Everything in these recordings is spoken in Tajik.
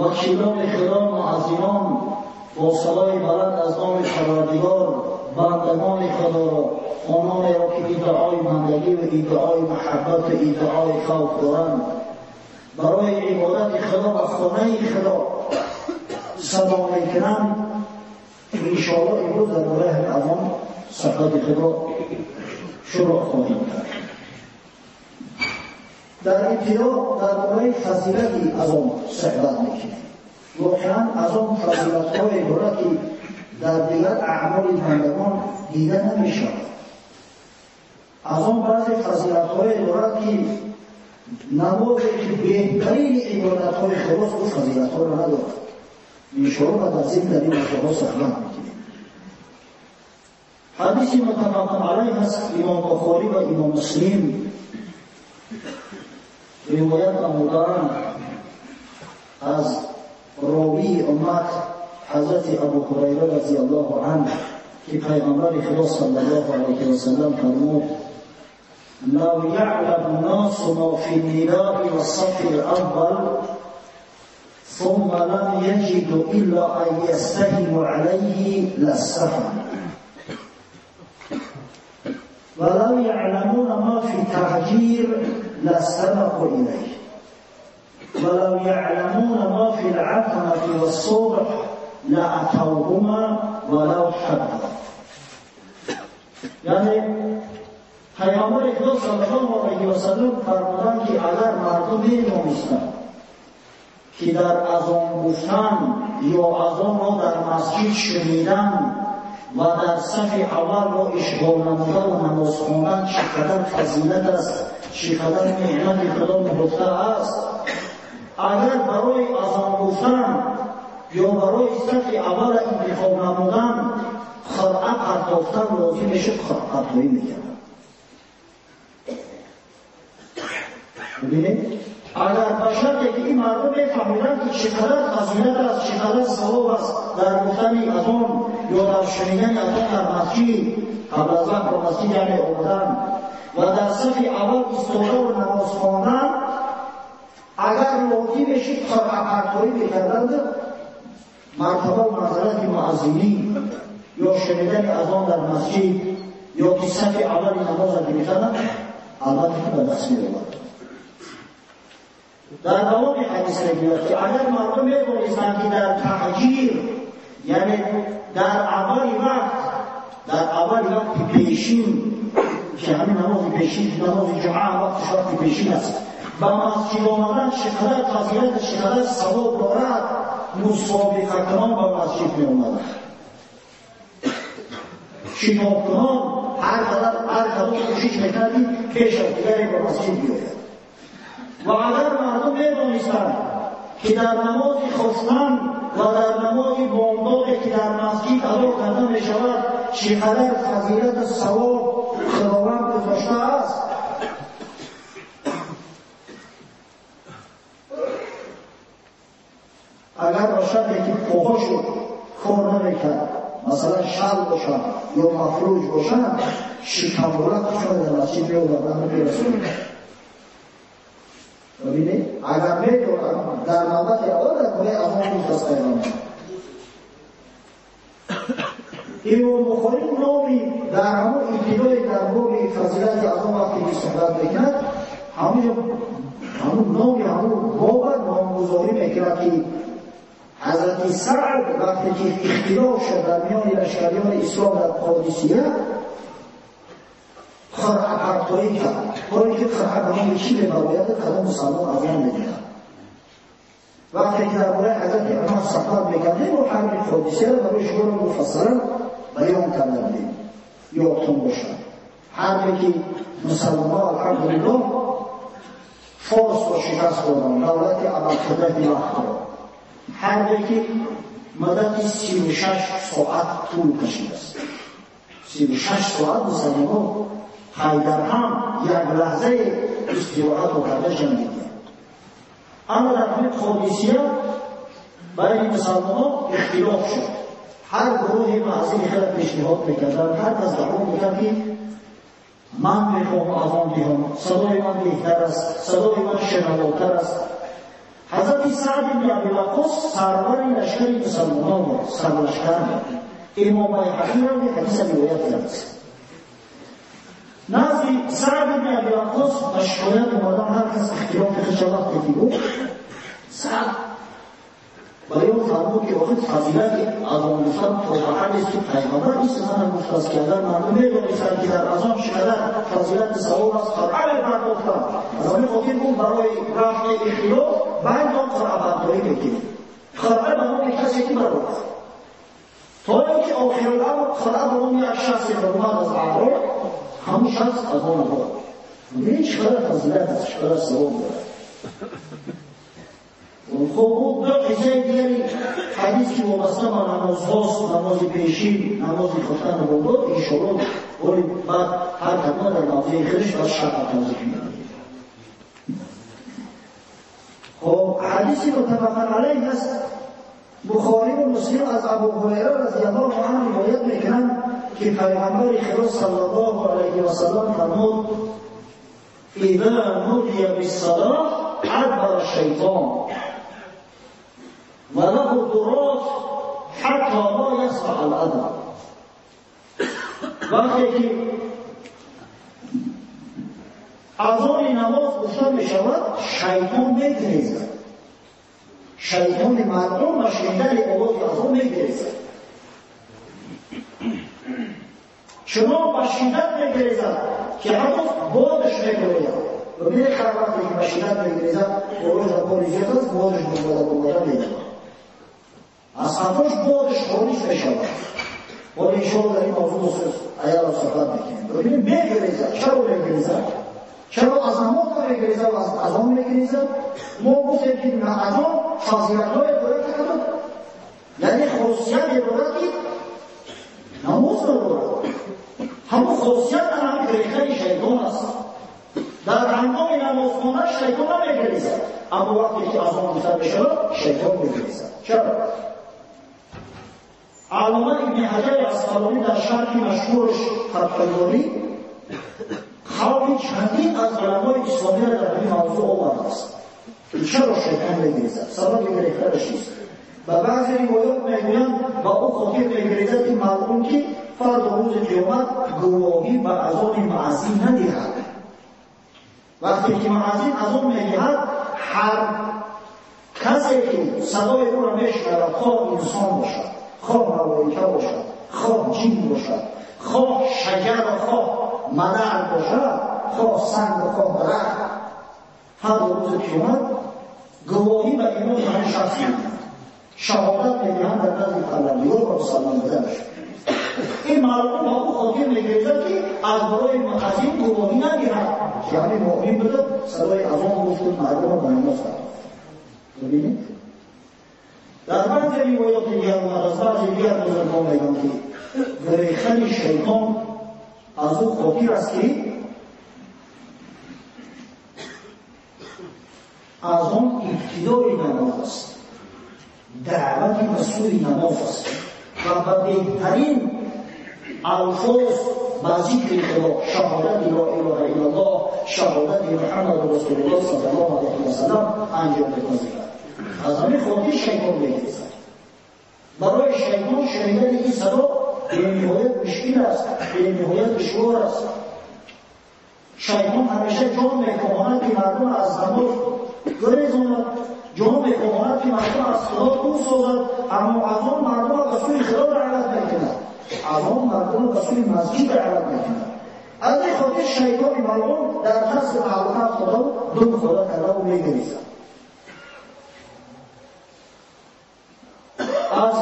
Вакилони Худо муаззинон бо садои баланд аз номи Парвардигор бандагони Худоро, ононеро ки иддаои бандагӣ ва иддаои муҳаббат ва иддаои хавф доранд, барои ибодати Худо ва хонаи Худо садо мекунанд. Иншоаллоҳ имрӯз дар бораи ҳамин азон суҳбати худро шурӯъ хоҳем кард. Дар ибтидо дар бораи фазилати азон суҳбат мекунем. Воқеан азон фазилатҳое дорад, ки дар дигар аъмоли бандагон дида намешавад. Азон баъзе фазилатҳое дорад, ки намозе ки беҳтарини ибодатҳои Худост, ӯ фазилатҳоро надорад. Иншоаллоҳ ба тафсил дар ин масъалаҳо суҳбат мекунем. Ҳадиси муттафақун алайҳ аст, Имом Бухорӣ ва Имом Муслим ривоят намудаанд аз ровии уммат ҳазрати Абу Ҳурайра разияллоҳу анҳу, ки пайғамбари Худо саллаллоҳу алайҳи васаллам фармуд: لو يعلم الناس ما في النداء والصف الأول ثم لم يجدوا إلا أن يستهموا عليه لاستهموا ولو يعلمون ما في التهجير لاستبقوا إليه ولو يعلمون ما في العتمة والصبح لأتوهما ولو حبوا. یعنی پیامبر خدا صلی الله علیه و سلم فرمودند که اگر مردم می‌دانستند که در اذان گفتن یا اذان را در مسجد شنیدن و در صف اول را اشغال نمودن و نماز خواندن چقدر فضیلت است، چقدر نعمت خدا نهفته است، اگر برای اذان گفتن یا برای صف اول انتخاب نمودن خرعه پرداختن لازم میشد، خرعه پرداختی میکردن. ببینید اگر به شرطی که این مردم میفهمیدند که چقدر فضیلت است، چقدر ثواب است در گفتن اذان یا در شنیدن اذان در مسجد قبل از وقت به مسجد یعنی آمدن و در صف اول ایستاده و نماز خواندن، اگر لازم میشد خرعه پرداختی میکردند، مرتبه و منزلت مؤذنی یا شنیدن اذان در مسجد یا که صف اول نماز را گرفتن البته که به دست میآورد. در دوام حدیث میگوید که اگر مردم میدانستند که در تهجیر، یعنی در اول وقت، در اول وقت پیشین که همین نماز پیشین، نماز جمعه وقتش وقت پیشین است، به مسجد آمدن چقدر فضیلت، چقدر ثواب دارد، مسابقه کنان به مسجد می آمدند، شتاب کنان هر کدام کوشش میکردی پیش از دیگری به مسجد بیاید. و اگر مردم میدانستند که در نماز خفتن و در نماز بامداد که در مسجد ادا کرده میشود چقدر فضیلت و ثواب خداوند گذاشته است، اگر باشد که پاهاشو کار نمیکرد، مثلا شل باشد یا مفلوج باشد، شکمبوله خودشون در مسجد میآوردند و میرسوندند. ببینید اگر میدونم در نوبت اول در باره اذان گفت از پیغمبر. امام بخاری نامی در همون ابتدای در باب فضیلت اذان وقتی که صحبت میکرد، همون نامی همون باب نامگذاری میکرد که حضرت سعد وقتی که اختلاف شد در میان لشکریان اسلام در قادسیه، خرعه پرتایی کرد، کاری که خرعه به نام چی میبراید کدام مسلمان اذان میدهد. وقتی که درباره حضرت عمر صحبت میکردیم و حرب قادسیه را برای شما مفصلا بیان کرده بودیم، یادتون باشد. حربی که مسلمان الحمدلله فارس را شکست دادند، دولت ابرقدرت وقت را، حربی که مدت 36 ساعت طول کشید است. 36 ساعت مسلمان پای هم یک لحظه استراحت و کرده جنگیدند. اما در همین قادسیه برای مسلمان اختلاف شد، هر گروهی معزی خیلی پیشنهاد میکردن، هر کس دعوا میکرد که من میخوام اذان دهم، صدای من بهتر است، صدای من شنواتر است. Ҳазрати Саъд ибни Аби Ваққос сарвари лашкари мусалмонон буд, сарлашкар буд. Имом Байҳақӣ ин ҳадиса ривоят кардааст. Назди Саъд ибни Аби Ваққос ба шикоят омадан ҳар кас ихтилофи худша вақте ки гуфт, Саъд баён фармуд ки охир фазилати азон гуфтан то ба ҳадест ки пайғамбар ин сухан гуфтааст ки агар мардум медонистанд ки дар азон чӣ қадар фазилати савоб аст, қуръа мепардохтанд. Аз ҳамин хотир гуфт барои рафъи ихтилоф байни он қуръабардорӣ мекунем. Қуръа ба номи касе ки барорад, то ин ки охируламр қуръа ба номи як шахсе баромад аз аъроб, ҳамун шахс азон надорад. Бибинед чӣ қадар фазилат аст, чӣ қадар савоб дорад. Хуб, ду қиссаи дигари ҳадис ки вобаста ба намозҳост, намози пешин, намози хуфтан бомдод, иншоалло боли баъд ҳар кадома дар мавзеи худаш баъд шарҳ тавзеҳ медиҳем. Хуб, ҳадиси муттафақан алайҳ аст. Бухорӣ ва Муслим аз Абу Ҳурайра разияллоҳу анҳу ривоят мекунанд ки пайғамбари Худо саллаллоҳу алайҳи васаллам фармуд: иза нудия биссалоҳ адбара шайтон ва лаҳу дурот ҳатто ло ясмаъ ал-азон. Вақте ки азони намоз гуфта мешавад, шайтон мегрезад. Шайтони малъун ба шунидани овози азон мегрезад. Чунон ба шиддат мегрезад ки ҳатто бодаш мегӯяд. Бибинед ҳар вақте ки ба шиддат мегрезад, болош дар бори зиёд аст, бодаш бомада меравад. Аз қафош бодаш хориҷ мешавад. Боли иншоалло дар ин мавзӯъ аялро суҳбат мекунем. Бибинед мегрезад. Чаро мегрезад? Чаро аз намоз намегрезад ва аз азон мегрезад? Мо гуфтем ки азон фазилатҳое дорад ки яъне хосияте дорад ки намоз надорад. Ҳамон хосият ҳам гирехтани шайтон аст. Дар ҳангоми намозхона шайтон намегрезад, аммо вақте ки азон гуфта мешавад, шайтон мегрезад. Чаро? Аллома ибни Ҳаҷари Асқалонӣ дар шарҳи машҳураш Фатҳулборӣ қавли чандин аз уламои исломиро дар ҳамин мавзӯъ овардааст ки чаро шайтон мегрезад, сабаби гирехтанаш чист. Ба баъзе ривоят мегӯянд ба ӯ хотир мегрезад ин малъун ки фардо рӯзи қиёмат гувоҳӣ ба азони муаззин надиҳад. Вақте ки муаззин азон медиҳад, ҳар касе ки садои ӯро мешунавад, хоҳ инсон бошад, хоҳ малоика бошад, хоҳ ҷин бошад, хоҳ шаҷар ва хоҳ мадар бошад, хоҳ санг ва хоҳ дарахт, фардо рӯзи қиёмат гувоҳӣ ба имони ҳамин шахс медиҳад, шаҳодат медиҳанд дар назди Парвардигор ва мусалмон буданаш. Ин малъун ба ӯ хотир мегрезад ки аз барои муаззин гувоҳӣ надиҳад, ки ҳамин муъмин буда садои азон гуфту мардумро ба намоз фармуд. Бибинед, дар баъзе ривоёти дигар омад, аз баъзе дигар бузургон мегӯянд ки гурехтани шайтон аз ӯ хотир аст ки аз он ибтидои намоз аст, даъвати ба сӯи намоз аст ва ба беҳтарин алфоз ба зикри Худо, шаҳодати ло илоҳа иллаллоҳ, шаҳодати Муҳаммаду расулуллоҳ саллаллоҳу алайҳи васаллам анҷом мепазирад. Аз ҳамин хотир шайтон мегрезад. Барои шайтон шунидани ин садо бениҳоят мушкил аст, бениҳоят душвор аст. Шайтон ҳамеша ҷон мекоҳонад ки мардум аз намоз гурезонад, ҷон мекоҳонад ки мардум аз Худо дур созад, аммо аз он мардумро ба сӯи Худо даъват мекунад, аз он мардумро ба сӯи масҷид даъват мекунад. Аз ин хотир шайтони малъун дар тарси маҳлука Худо дум худо кардаву мегрезад. Аз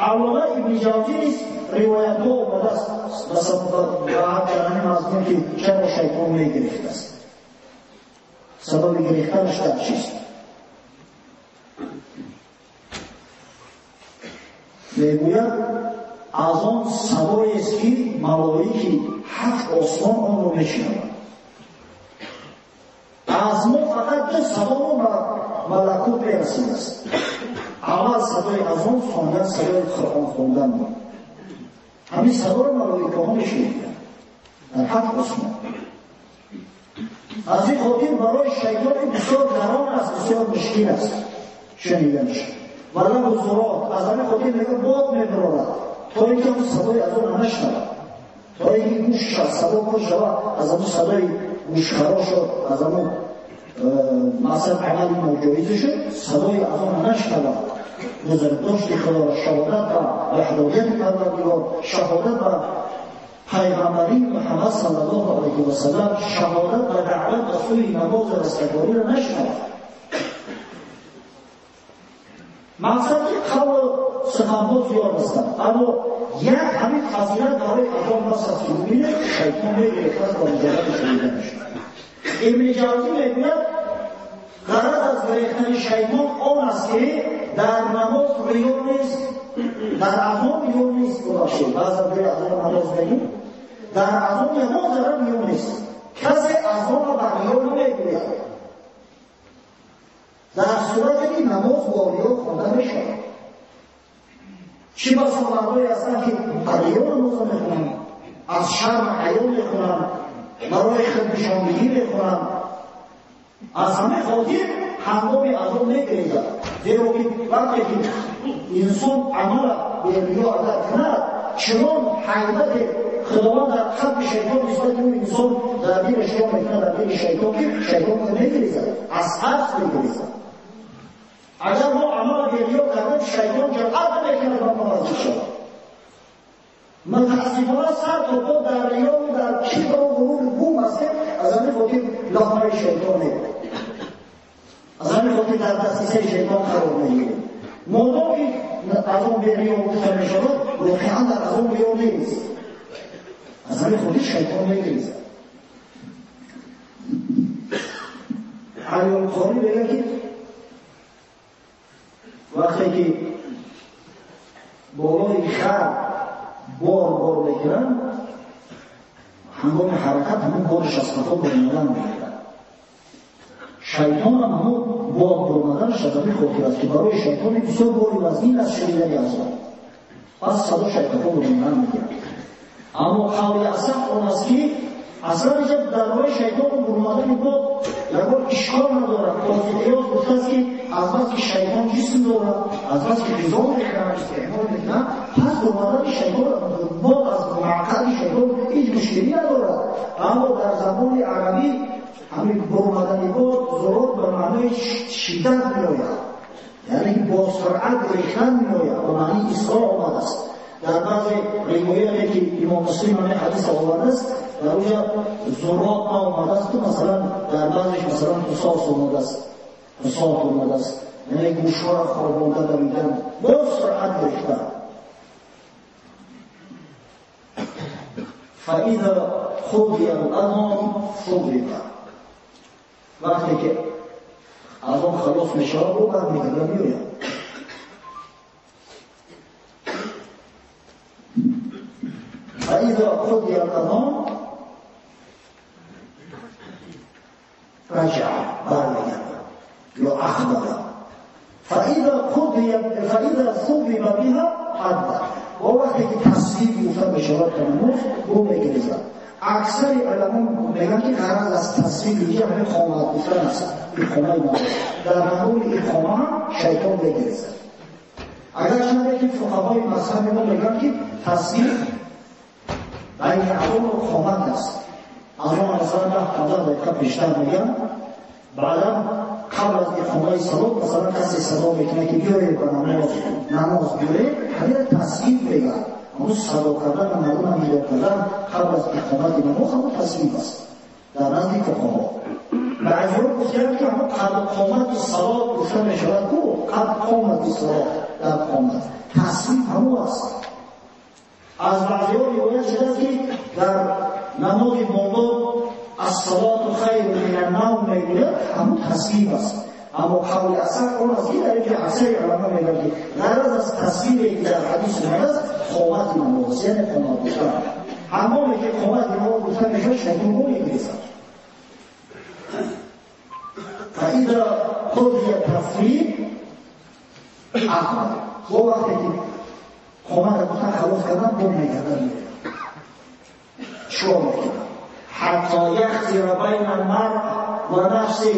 Аллома ибни Ҷавзӣ низ ривоятҳо омадааст ба дар ҳамин мазмун ки чаро шайтон мегирифтааст, сабаби гирифтанаш дар чист. Мегӯяд аз он садоест ки малоики ҳафт осмон онро мешунаванд. Аз мо фақат ду садомо ба малакут мерасидааст. Аввал садои азон, сониян садои Қуръон хондан буд. Ҳамин садоро малоикаҳо мешуниданд дар ҳафт осмон. Аз ин хотир барои шайтон бисёр гарон аст, бисёр мушкил аст шуниданаш. Ва лаҳу зурот, аз ҳамин хотир мегӯяд бод мебарорад, то инки он садои азон нашнавад, то инки гӯшаш аз садо пур шавад, аз ҳамон садои гӯшхарошу аз ҳамон масалан амали ноҷоизаш садои азон нашнавад. Бузургдошти Худоро, шаҳодат ба ваҳдонияти Парвардигор, шаҳодат ба пайғамбарии Муҳаммад саллаллоҳу алайҳи васаллам, шаҳодат ба даъват ба сӯи намозу растагориро нашнавад. Мақсад ки қавлу суханҳо зиёд ҳастанд, аммо як ҳамин фазилат барои азон бас аст, ки бубинед шайтон мегирифт ба муҷарради шуниданаш. Ибни Ҷавзӣ мегӯяд ғараз аз гирифтани шайтон он аст, ки дар намоз риё нест, дар азон риё нест. Бубахшед, баъзан ҷои азон намоз мегӯем, дар азон ягон зарра риё нест. Касе азонро ба риё намегӯяд, дар сурате ки намоз бо риё хонда мешавад. Чӣ басо мардое ҳастанд, ки ба риё намозро мехонанд, аз шарм ҳаё мехонанд, барои худнишондиҳӣ мехонанд. Аз ҳамин хотир ҳангоми азон мегирезад, зеро ки вақте ки инсон амала бе риё агар кунад, чунон ҳайбате Худованд дар қалби шайтон нисбати ӯ инсон дар дилаш ҷо мекунад, дар дили шайтон, ки шайтон мегирезад, аз тарс мегирезад. Агар мо амала бе риё кардем, шайтон ҷуръат намекунад ба мо наздик шавад. Мутаассифона сар то по дар риёву дар кибру ғурур гум ҳастем. Аз ҳамин хотир лаҳмаи шайтон мебарем, аз ҳамин хотир дар дастисаи шайтон қарор мегирем. Модом ки аз он бе риё гуфта мешавад, воқеан дар аз он риё нест. Аз ҳамин хотир шайтон мегирезад. Ҳаёлқорӣ мегӯяд, ки вақте ки болои хар бор бор мекунанд, ҳангоми ҳаракат ҳамон борш аз қафо баромадан мегирад. Шайтонам ҳамон бор баромаданаш аз ҳамин хотир аст, ки барои шайтони бисёр бори вазнин аст шунидани азон, пас садош аз қафо баромадан мегирад. Аммо қавли асаҳ он аст, ки аслан инҷа дар бораи шайтону баромадани бод ягон ишкол надорад. Қози Иёз гуфтааст, ки аз бас ки шайтон ҷисм дорад, аз бас ки ғизо мекунад, истеъмол мекунад, пас баромадани шайтон бод аз мақъади шайтон ҳеҷ мушкилӣ надорад. Аммо дар забони арабӣ ҳамин баромадани бод зурот ба маънои шиддат меояд, яъне ки бо суръат рехтан меояд, ба маънии исроъ омадааст. Дар баъзе ривояте ки имом Муслим ҳамин ҳадис овардааст, дар онҷа зурот наомадааст, масалан дар баъзеш масалан қусос омадааст, қусот омадааст, яъне гӯшҳоро хобонда давидан, бо суръат рехтан. فإذا قضي الأذان صبر. وقتی که اذان خلاص میشود رو برمیگرده میآید. فإذا قضي الأذان رجع، برمیگرده یا أقبل. فإذا قضي فإذا صبر بها أدبر. و وقتی که تصویب گفته بشود به نماز او میگریزد. اکثر علما میگن که غرض از تصویب دیگه همین قامت گفتن است، اقامه نماز. در هنگام اقامه هم شیطان میگریزد. اگرچه که فقهای مذهب ما میگن که تصویب بین اذان و قامت است. اذان مثلا 10 دقیقه بیشتر میگن، بعدا قبل از اقامه صلات مثلا کسی صدا میکنه که بیایید به نماز، نماز بیایید، همین تصویب میگن. همون صدا کردن و مردم هم ایجاد کردن قبل از اقامت نماز همون تصویب است در نزد فقها. بعضی‌ها گفتند که همون قبل قامت صلات گفته میشود، کو قبل قامت صلات در قامت تصویب همون است. از بعضی‌ها روایت شده است که در نماز بامداد الصلاة خیر من النوم میگوید، همون تصویب است. اما قول اصح اون است که در اینکه اکثر علما میگن که غرض از تصویبی که در حدیث اومده است قامت نماز است، یعنی قامت گفتن. هنگامی که قامت نماز گفته میشود شیطان او میگریزد. فإذا قضی التصویب أقبل. با وقتی که قامت گفتن خلاص کردن بوم میگردن میره چیکار میکنن. حتی یخطر بین المرء و نفسه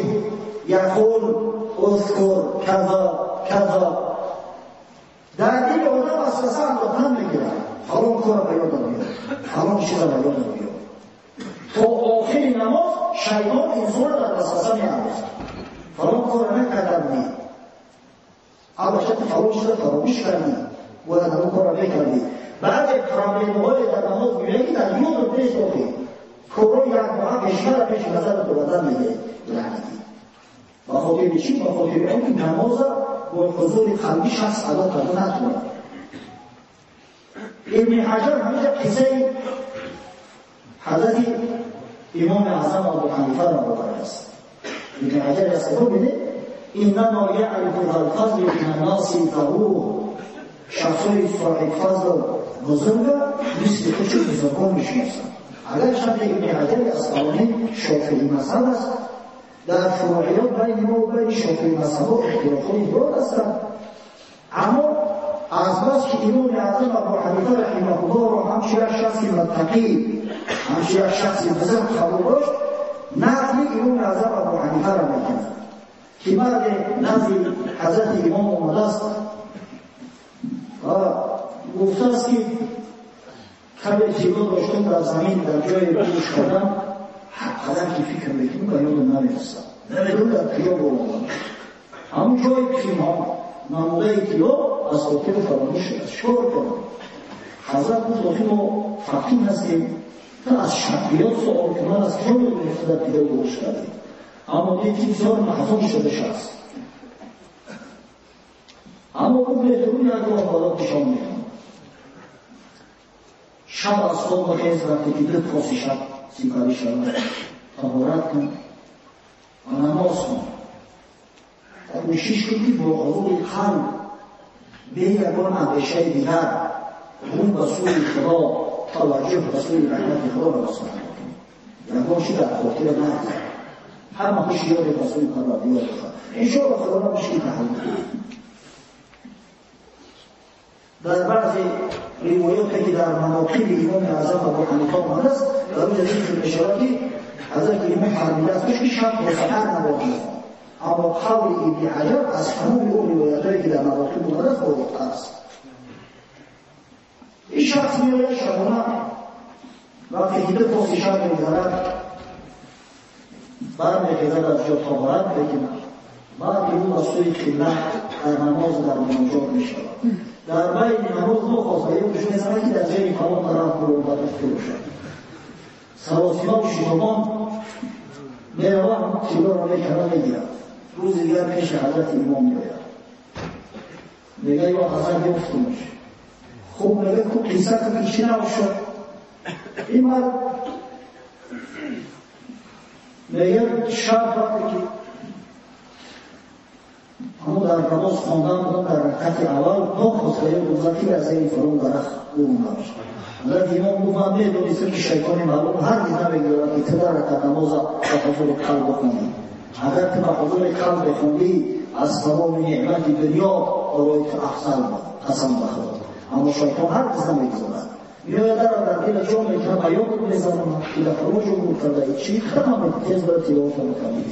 یقول اذکر کذا کذا. در دل آدم وسوسه انداختن میگیرد، فلان کار به یادم بیاد، فلان چیز به یادم بیاد. تا آخر نماز شیطان انسان را در وسوسه میاندازد، فلان کار نکردم، البته فلان چیز فراموش کردی، باید اون کار را بکردی. بعد پرابلم‌های در نماز میگه که در یادت نیست، آخه کارا یک ماه بیشتر پیش نظر تو بدن میگه لعنتی. به خاطر چی؟ به خاطر اینکه نماز با حضور قلبی شخص ادا کرده نتواند. ابن حجر همیشه قصه حضرت امام اعظم ابو حنیفه را آورده است. ابن حجر از کتاب میده انما یعرف ذا الفضل من الناس ذووه، شخصای صاحب فضل بزرگ مثل خودش بزرگان میشناسند. اگرچند ابن حجر اسقلانی شافعی مذهب است، در فروعیات بین ما و بین شافعی مذهب اختلاف‌های زیاد هستند، اما از بس که امام اعظم ابو حنیفه رحمه الله را همچون یک شخص متقی، همچون یک شخص بزرگ قبول داشت، نقل امام اعظم ابو حنیفه را میکند که مرد نزد حضرت امام آمده است و گفته است که کمی تیرو داشتم در زمین در جای گوش کردم، هر قدر که فکر میکنم به یادم نمیرسد، نمیدونم در کجا بردم، همون جای پنهان نموده تیرو از خاطر فراموش شده، چکار کنم؟ حضرت گفت آخه ما فقیر هستیم، تو از شرقیات سوال که من از کجا میدونم در کجا گوش کردیم، اما دید که بسیار محزون شده شخص، اما گفت بهترون یک راه بالا نشان میدم. شب از خواب بخیز، وقتی که دو پاس شب سپری شود طهارت کن و نماز کن، کوشش کن که با حضور قلب به یگان اندیشه دیگر رو به سوی خدا، توجه به سوی رحمت خدا را رسانه کنی، یگان چی در خاطر نگذار، همه هوشیار به سوی پروردگار باشد، انشاءالله خدا را مشکل حل می‌کند. در بعضی روایاتی که در مناقب امام اعظم ابو حنیفه آمده است، در اونجا ذکر می‌شود که حضرت امام فرموده است که شب تا سحر نماز می‌خواند، اما قول ابن حجر از تمام اون روایاتایی که در مناقب آمده است واضح‌تر است. این شخص میآید شبانه وقتی که دو پاس شب می‌گذرد برمیخیزد از جا طهارت بگیرد، بعد او به سوی قبله در نماز در مناجات می‌شود. در بین نماز نخواست به یادش میزند که در جای فلان طرف برو و داشته باشد، سراسیمه و شتابان میروند تیرا را میکند میگیرد. روز دیگر پیش حضرت امام میآید، میگه یا حضرت یافتمش. خوب میگه که قصه کن که چی نباشد. این مرد میگه شب وقتی که اما در نماز خواندن بودم در رکعت اول ناخواست به یاد گذاشت که از این فلان درخت او نباشد. حضرت امام گفت من میدونستم که شیطان معلوم هرگز نمیگذارد که تو در رکعت نماز به حضور قلب بخوندی. اگر تو به حضور قلب بخوندی از تمام نعمت دنیا برای تو افضل بود، قسم به خدا. اما شیطان هرگز نمیگذارد، میآید در دل جا میکنه، به یادت میزنم که در فلان جا بود کرده چی خودم تیز برای تلاوت میکنم.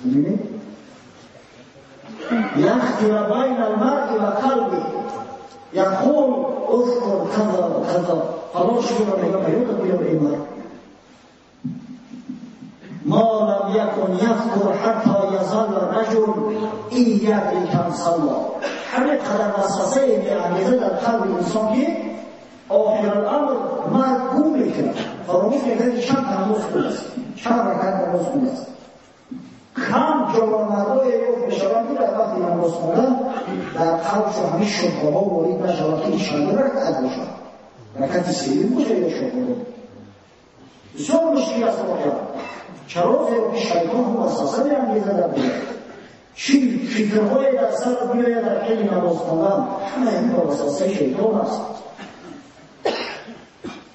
میبینی؟ یخطر بین المرء و قلبه یقول اذکر کذا و کذا، فلان شروع میگه به یادت بیار این مرد ما لم یکن یذکر حتی یظل الرجل ان یدری کم صلی. همه قدر وسوسه میانگیزه در قلب انسان که آخر الامر مرد گم میکنه، فراموش میکنه که چند نماز خونده است، چند رکعت نماز خونده است. کم جوانمردای یافت میشوند که در وقتی نماز خوندن در قلبشون همین شبهه‌ها وارد نشود که این چند رکعت باشد، رکعت سوم باشه یا چهارم. بسیار مشکل است واقعا. چرا؟ زیرا که شیطان هم وسوسه می‌انگیزد در دل، چی فکرهای در سر بیاید در حین نماز خواندن، همه این با وسوسه شیطان است.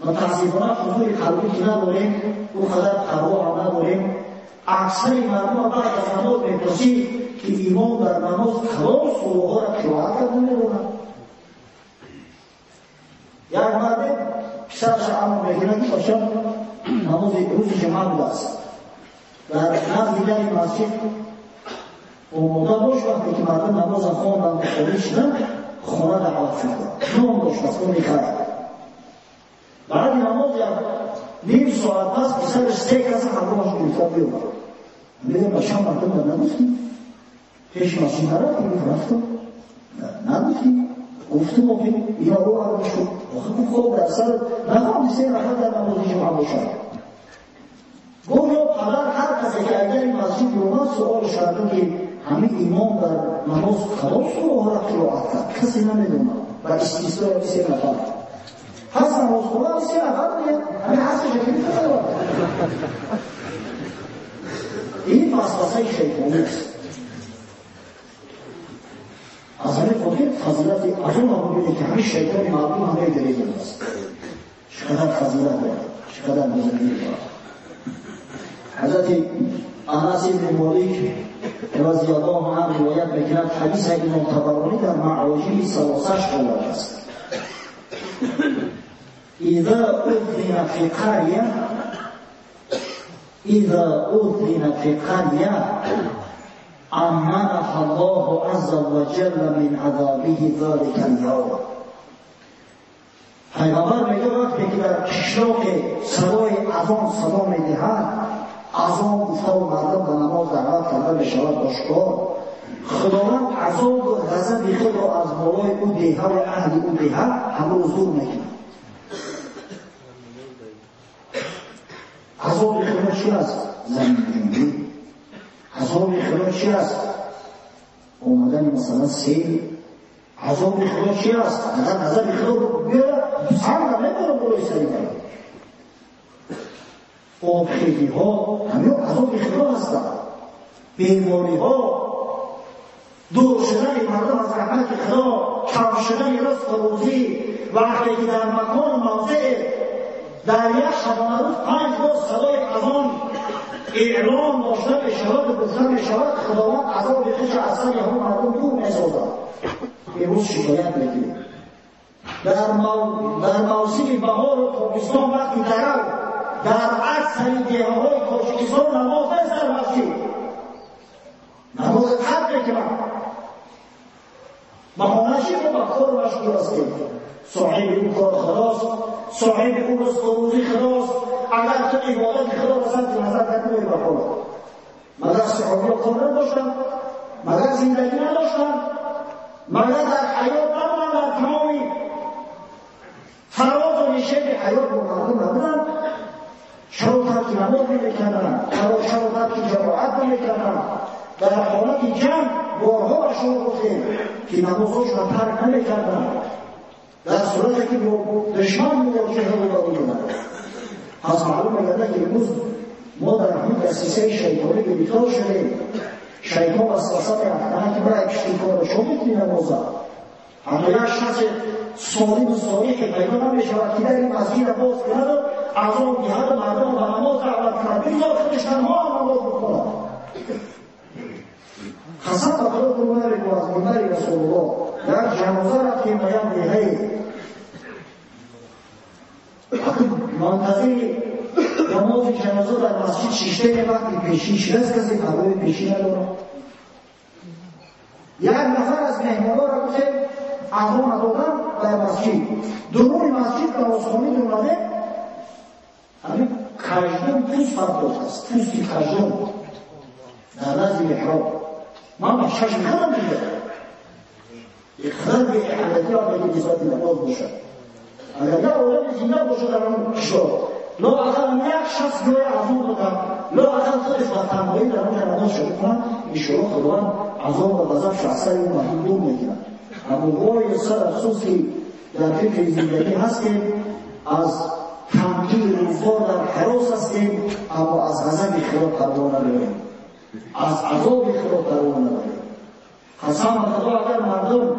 متاسفانه حضور قلبی که نداریم، او قدر پروا هم نداریم. اکثر مردم بعد از نماز میپرسید که امام در نماز کدام سوره ها را قرائت کرده میداند. یک مرد پسرش امر میکنه که باشم намози рӯзи ҷумъа будааст. Дар назди дари масҷид омода бош, вақте ки мардум намоза хонданд ва хориҷ шуданд, хона даъват шуда. Ном доштааст, ӯ мехарад. Баъди намоз як ним соат пас писараш се каса ҳамроҳаш гирифта биёмад. Мегӯяд, бачам, мардум дар нагуфтӣ? Пеши масҷид нарафтӣ? Гуфт, рафтам. Нагуфтӣ? Гуфтум, охи ино рӯ ард шуд. Охи гуфт, хоб дар сарат нахоҳам се нафар дар намози ҷумъа бошад. Гуфт, ё падар, ҳар касе ки агар ин масҷид биёмад, суолш кардам, ки ҳамин имом дар намоз кадом сураҳоро қироат кард, касе намедонад ба истиснои се нафар. Пас намозхона се нафар меяд, ҳамин ҳасташа ки мефаҳмад. Ин васвасаи шайтонист. Аз ҳамин хотир фазилати аз он ҳам бибинед, ки ҳамин шайтони мардум ҳамаи дарида аст. Чӣ қадар фазилат дорад, чӣ қадар бузургӣ дорад. Ҳазрати Анас ибни Молик розияллоҳу анҳу ривоят мекунад, ҳадиса Имом Табаронӣ дар Маоҷими Салосаш овардааст. إذا أذن في قرية، إذا أذن في قرية أمنها الله عز وجل من عذابه ذلك اليوم. پیغمبر میگه وقتی که در کشلاق صدای اذان صدا میدهد، اذان گفته و مردم به نماز دعوت کرده میشود آشکار، خداوند عذاب و غضب خود را از بالای او دیه و اهل او دیه همه رو زور میکند. عذاب خدا چی است؟ زمین جنبی. عذاب خدا چی است؟ اومدن مثلا سیل. عذاب خدا چی است؟ اگر عذاب خدا بیاره سر نمیبره بالای سری مردم. آبخیزی ها همه عذاب خدا هستند. بیماری ها، دور شدن مردم از رحمت خدا، کم شدن رزق و روزی. وقتی که در مکان موضع در یک شبانه روز 5 بار صدای اذان اعلام داشته بشود و گفته میشود، خداوند عذاب خودش از سر همه مردم دور میسازد. امروز شکایت میکنیم. در موسم بهار و تابستان وقتی در اکثر دهه‌های تاجیکستان نماز نیست در مسجد، نماز ترک میکنند. بهانه چی؟ ما به کار مشغول هستیم. صاحب او کار خداست، صاحب او رزق و روزی خداست. اگر تو عبادت خدا را صرف نظر نکنی به خدا، مگر صحابی‌ها کار نداشتند؟ مگر زندگی نداشتند؟ مگر در حیات نبودند؟ در تمامی فراز و نشیب حیات با مردم نبودند؟ چرا ترک نماز نمی‌کردند؟ چرا ترک جماعت نمی‌کردند؟ در حالت جمع بارها به شما گفتیم که نمازهاشون را ترک نمی‌کردند، در صورتی که با دشمن مواجه روبرو بودند. پس معلوم می‌گردد که امروز ما در همین دسیسه شیطانی گرفتار شدیم. شیطان وسوسه می‌افکند که برای کشتی کار شما می‌کنی نمازه. حتی یک شخص سالم و صالح پیدا نمی‌شود که در این مسجد را باز کند و اذان دهد و مردم به نماز دعوت کند، بگذار خودش تنها نماز بکند. قسم به خدا قربان از منبر رسول الله، در جنازه رفتیم به یک دهه، منتظر نماز جنازه در مسجد شیشته، وقتی پیشی شده کسی پروای پیشی ندارد. یک نفر از مهمان‌ها را گفتیم اذان ندادن در مسجد، درون مسجد نمازخوانی اومده، همین کژدم پوست پرداخت است، پوستی کژدم در نزد محراب. من با چشم خودم دیدم. اقرار به احمدی آن که نسبت نماز باشد. اگر یک آدم زنده باشد در آن کشور، لااقل یک شخص جای عذاب دادن، لااقل خودش با تنهایی در آنجا نماز شروع کنند، انشاءالله خداوند عذاب و غضبش از سر اون مردم دور میگیرد. اما وای سر افسوس که در فکر زندگی هستیم، از تنگی روزگار در هراس هستیم، اما از غضب خدا پروا نداریم، از عذاب خدا پروا نداریم. قسم خدا اگر مردم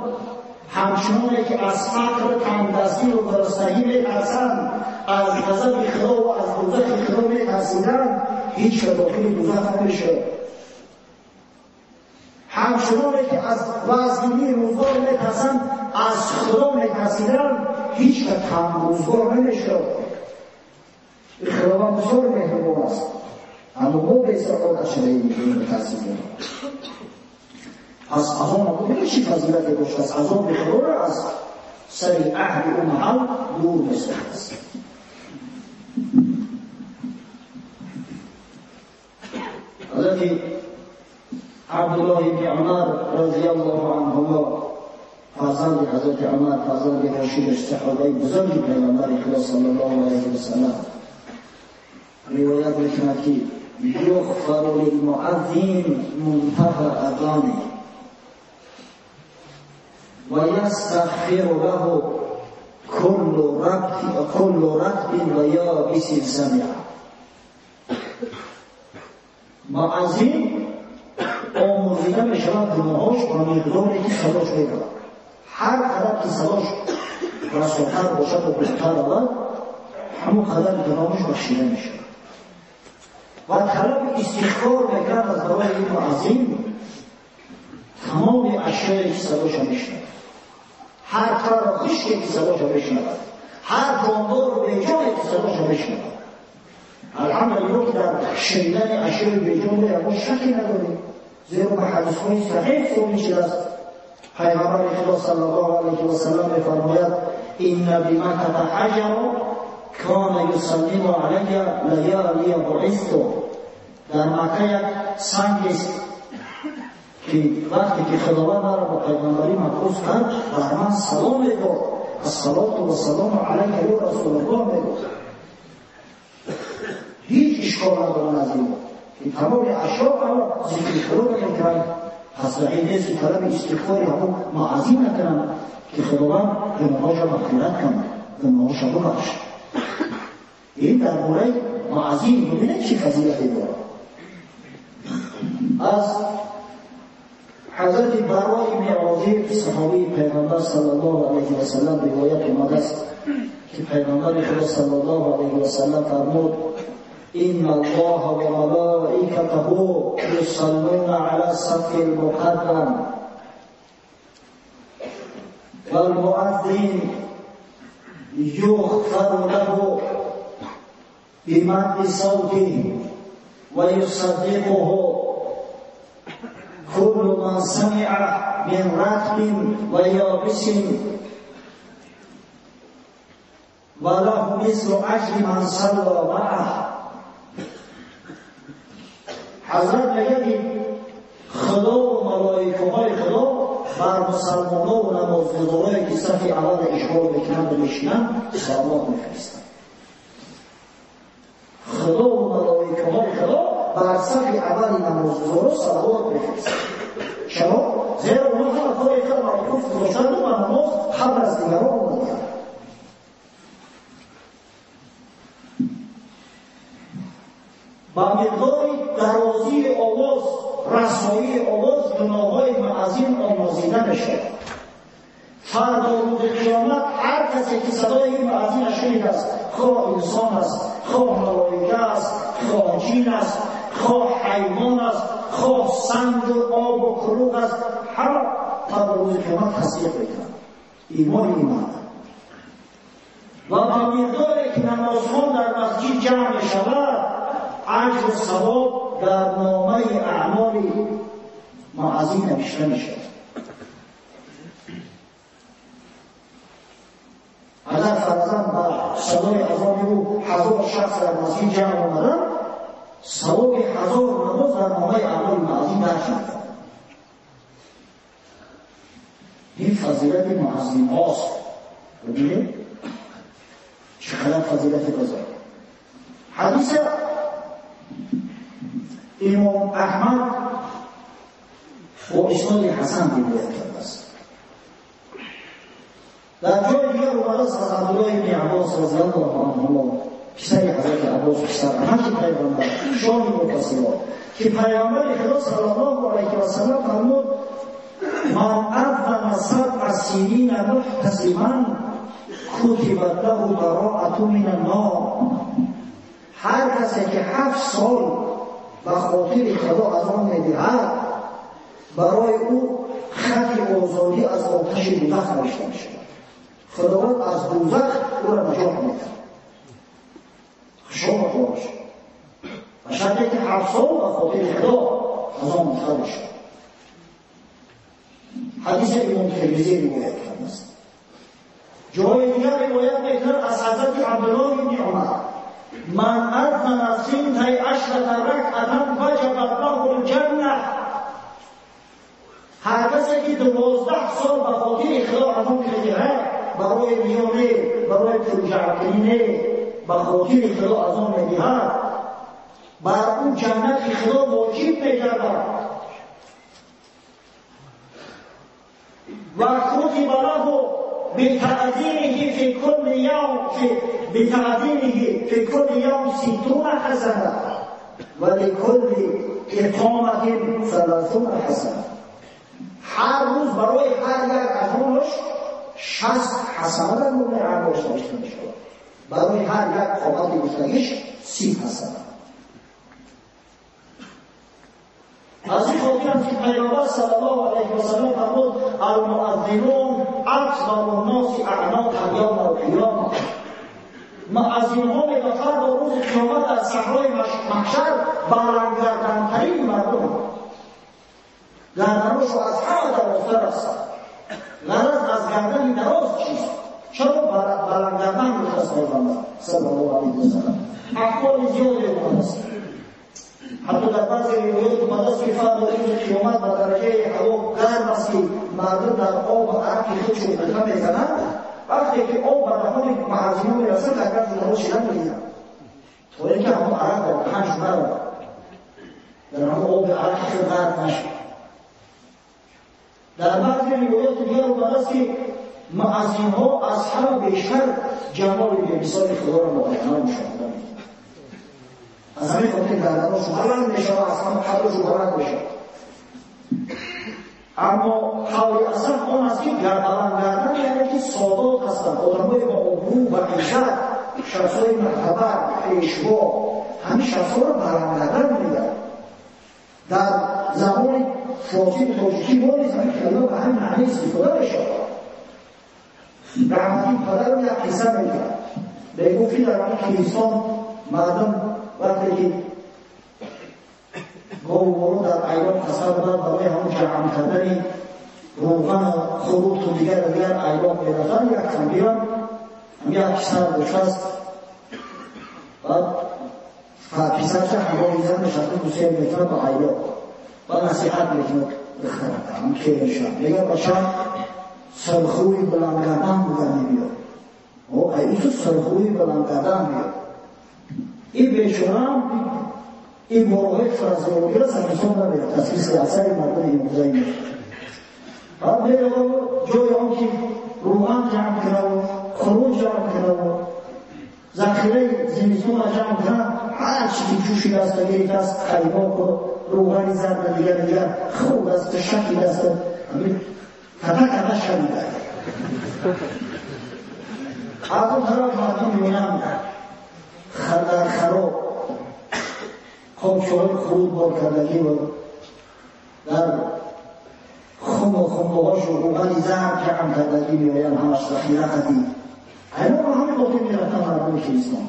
همچنانه که از فقر تنگدستی و گرسنگی میترسند، از غضب خدا و از دوزخ خدا میترسیدند، هیچ داخل دوزخ نمیشه. همچنانه که از وزنی روزگار میترسند، از خدا میترسیدند، هیچ تنگ روزگار نمیشه. Худованд бисёр меҳрубон аст, аммо мо бесаодат шудаем, мутаассифона. Пас азон бубинед чӣ фазилате доштааст. Азоби Худоро аз сари аҳли ӯ маҳал дур месохтааст. Ҳазрати Абдуллоҳ ибни Умар розияллоҳу анҳумо, фарзанди ҳазрати Умар, фарзанди Рошидаш, саҳобаи бузурги Пайғамбари Худо саллаллоҳу алайҳи васаллам, ривоят мекунад ки юғфару лилмуаззин мунтаҳа азони ва ястағфиру лаҳу куллу ратбин ва ябисин самиа. Муаззин омӯзида мешавад гуноҳош ба миқдоре ки садош меравад. Ҳар қадар ки садош расотар бошад ва беҳтар равад, ҳамон қадар гуноҳош бахшида мешавад. Ва талаби истиғфор мекард аз барои ин муаззин тамоми ашёе ки садоша мешунавад, ҳар тару хушке ки садоша мешунавад, ҳар ҷондору беҷоне ки садоша мешунавад. Алҳамдулиллоҳ ки дар шунидани ашёи беҷон ягон шакке надорем, зеро ба ҳадисҳои саҳеҳ собит шудааст. Пайғамбари Худо саллаллоҳу алайҳи васаллам мефармояд: инна бимакката ҳаҷара кана юсаллиму алайя лаялия буисту. Дар Макка як сангест ки вақте ки Худованд маро ба пайғамбарӣ мабъус кард, бар ман салом медод. Ассалоту вассалому алайка ё расулаллоҳ мегуфт. Ҳеҷ ишкол надорад аз ин ки тамоми ашё ҳама зикри Худо мекунанд. Пас ин нест ки талаби истиғфори ҳамон муаззин накунанд ки Худованд гуноҳҳоша мағфират кунад, гуноҳҳоша бубахшад. Ин дар бораи муаззин бубинед чӣ фазилате дорад. Аз ҳазрати Баро ибни Озиб, саҳобии Пайғамбар саллаллоҳу алайҳи васаллам, ривоят омадааст ки Пайғамбари Худо саллаллоҳу алайҳи васаллам фармуд: إن الله وملائكته يصلون على الصف المقدم والمؤذن يغفر له بمد صوته ويصدقه كل من سمع من رطب ويابس وله مثل أجر من صلى معه. حضرت میگه خدا و ملائکه های خدا بر مسلمان ها و نمازگزارایی که صف اول اشغال میکنند و میشینند صلوات میفرستند. خدا و ملائکه های خدا بر صف اول نمازگزارا صلوات میفرستند. چرا؟ زیرا اونها همه کار خود موقوف گذاشتند و نماز قبل از دیگران آمدند. با مقدار درازی آواز، رسایی آواز، گناه‌های معظیم آمرزیده می‌شود. فردا روز قیامت هر کسی که صدای این معظیم شنید است، خواه انسان است، خواه ملائکه است، خواه جن است، خواه حیوان است، خواه سنگ و آب و کروغ است، همه فردا روز قیامت تصدیق می‌کنند. ایمان و با مقداری که نمازخوان در مسجد جمع می‌شود، اجر و ثواب در نامه اعمال معظیم نوشته می‌شود. اگر فرضاً با صدای اذان او 1000 شخص در مسجد جمع آمدند، ثواب 1000 نماز در نامه اعمال معظیم درج می‌شود. این فضیلت معظیم هاست. ببینید چقدر فضیلت بزرگ. حدیث امام احمد با اسناد حسن روایت کرده است. در جای دیگر اومده است از عبدالله بن عباس رضی الله عنهما، پسر حضرت عباس، پسر عمک پیغمبر، شاه متصلات، که پیغمبر خدا صلی الله علیه و سلم فرمود: من اذن 7 سنین محتسبا کتبت له براءة من النار. هر کسی که 7 سال به خاطر خدا اذان میدهد، برای او خط آزادی از آتش دوزخ نوشته میشود. خداوند از دوزخ او را نجات میدهد. Шумо кораш. Ба шарте ки 7 сол ба хотири Худо азон гуфта бошад. Ҳадиси Имом Термизӣ ривоят кардааст. Ҷои дигар ривоят мекунад аз ҳазрати Абдуллоҳ ибни Умар: ман азнана синтай ашрата ракъатан ваҷабат лаҳул ҷанна. Ҳар касе ки 12 сол ба хотири Худо азон медиҳад, барои риё не, барои пулҷамъкунӣ не, ба хотири Худо азон медиҳад, бар ӯ ҷаннати Худо воҷиб мегардад. Ва кутиба лаҳу битаъзимиҳи фи кулли явм битаъзимиҳи фи кулли явм ситтуна ҳасана ва ликулли иқоматин саласуна ҳасана. Ҳар рӯз барои ҳар як азонаш 60 ҳасана дар номаи аъмолаш навишта мешавад. Барои ҳар як қомати гуфтагиш 30 ҳасана. Аз ин хотир аст ки Пайғамбар саллаллоҳу алайҳи васаллам фармуд: алмуаззинун акбару нноси аъноқан явма алқиёма. Муаззинҳо мегӯянд фардо рӯзи қиёмат дар саҳрои маҳшар баландгардантарин мардум, гарданошо аз ҳама дарозтар аст. Ғараз аз гардани дароз чист? Чаро баландгардан гуфтааст Пайғамбар саллаллоҳу алайҳи васаллам? Аҳволи зиёде омадааст. Ҳатто дар баъзе ривоят омадааст ки фардо рӯзи қиёмат ба дараҷаи ҳаво гарм аст ки мардум дар об ва арақи худ чӯб мезананд. Вақте ки об ба даҳони муаззинон мерасад, агар ҷудоҳо шида мегиранд, то ин ки ҳамон арақ дар даҳанш наравад, дар ҳамон оби арақи худ ғарқ нашавад. Дар баъзе ривояти дигар омадааст ки муаззинҳо аз ҳама бештар ҷамоли бемисоли Худоро муайяна мушоҳида мекунанд. Аз ҳамин хотир гарданошо баланд мешавад, аз ҳама қадрошо баланд мешавад. Аммо қавли асл он аст ки баланд гардан яъне ки содот ҳастанд, одамҳои бо обрӯ ва иззат, шахсҳои мӯътабар, пешво, ҳамин шахсҳоро баланд гардан мегӯянд. Дар забони форсӣ тоҷикӣ мо низ ҳамин калима ба ҳамин маъни истифода мешавад. Раҳматӣ падарам як қисса мегӯяд. Мегуфт ки дар ҳамин Киристон мардум вақте ки гову моло дар айём қасар буданд, барои ҳамон ҷамъ кардани рӯғану хуруту дигар дигар айём мерафтанд, як камбирам як писар доштааст. Баъд писарча ҳамроҳи занаш рафта гусел мекунад ба айём ва насиҳат мекунад духтарак, ҳам келинша. Мегӯяд: бачам, сархӯи баландгардан буда мебиёд. Ай ису сархӯи баландгардан биёд. Ин бечораам ин борҳои фразеологиро сарнисон намерад, тасвиси асари мардуми имрӯзаи мо. Баъд меравад ҷои он ки рӯған ҷамъ кунаву хуруҷ ҷамъ кунаву захираи зимистонро ҷамъ кунад, ҳар чи ки ҷӯши даста гирифтааст, қаймоқу рӯғани зарда дигар дигар хӯрдааст, шакидааст, ката ката шавида. Аз он тараф мардум мебинанд дар хароб қопчаҳои хуруд бор кардагӣ ва дар хуму хумбаҳошу рӯғани зард ҷамъ кардагӣ меоянд, ҳамаш захира қадим. Айнон ҳамин хотир мерафтанд мардуми Киристон.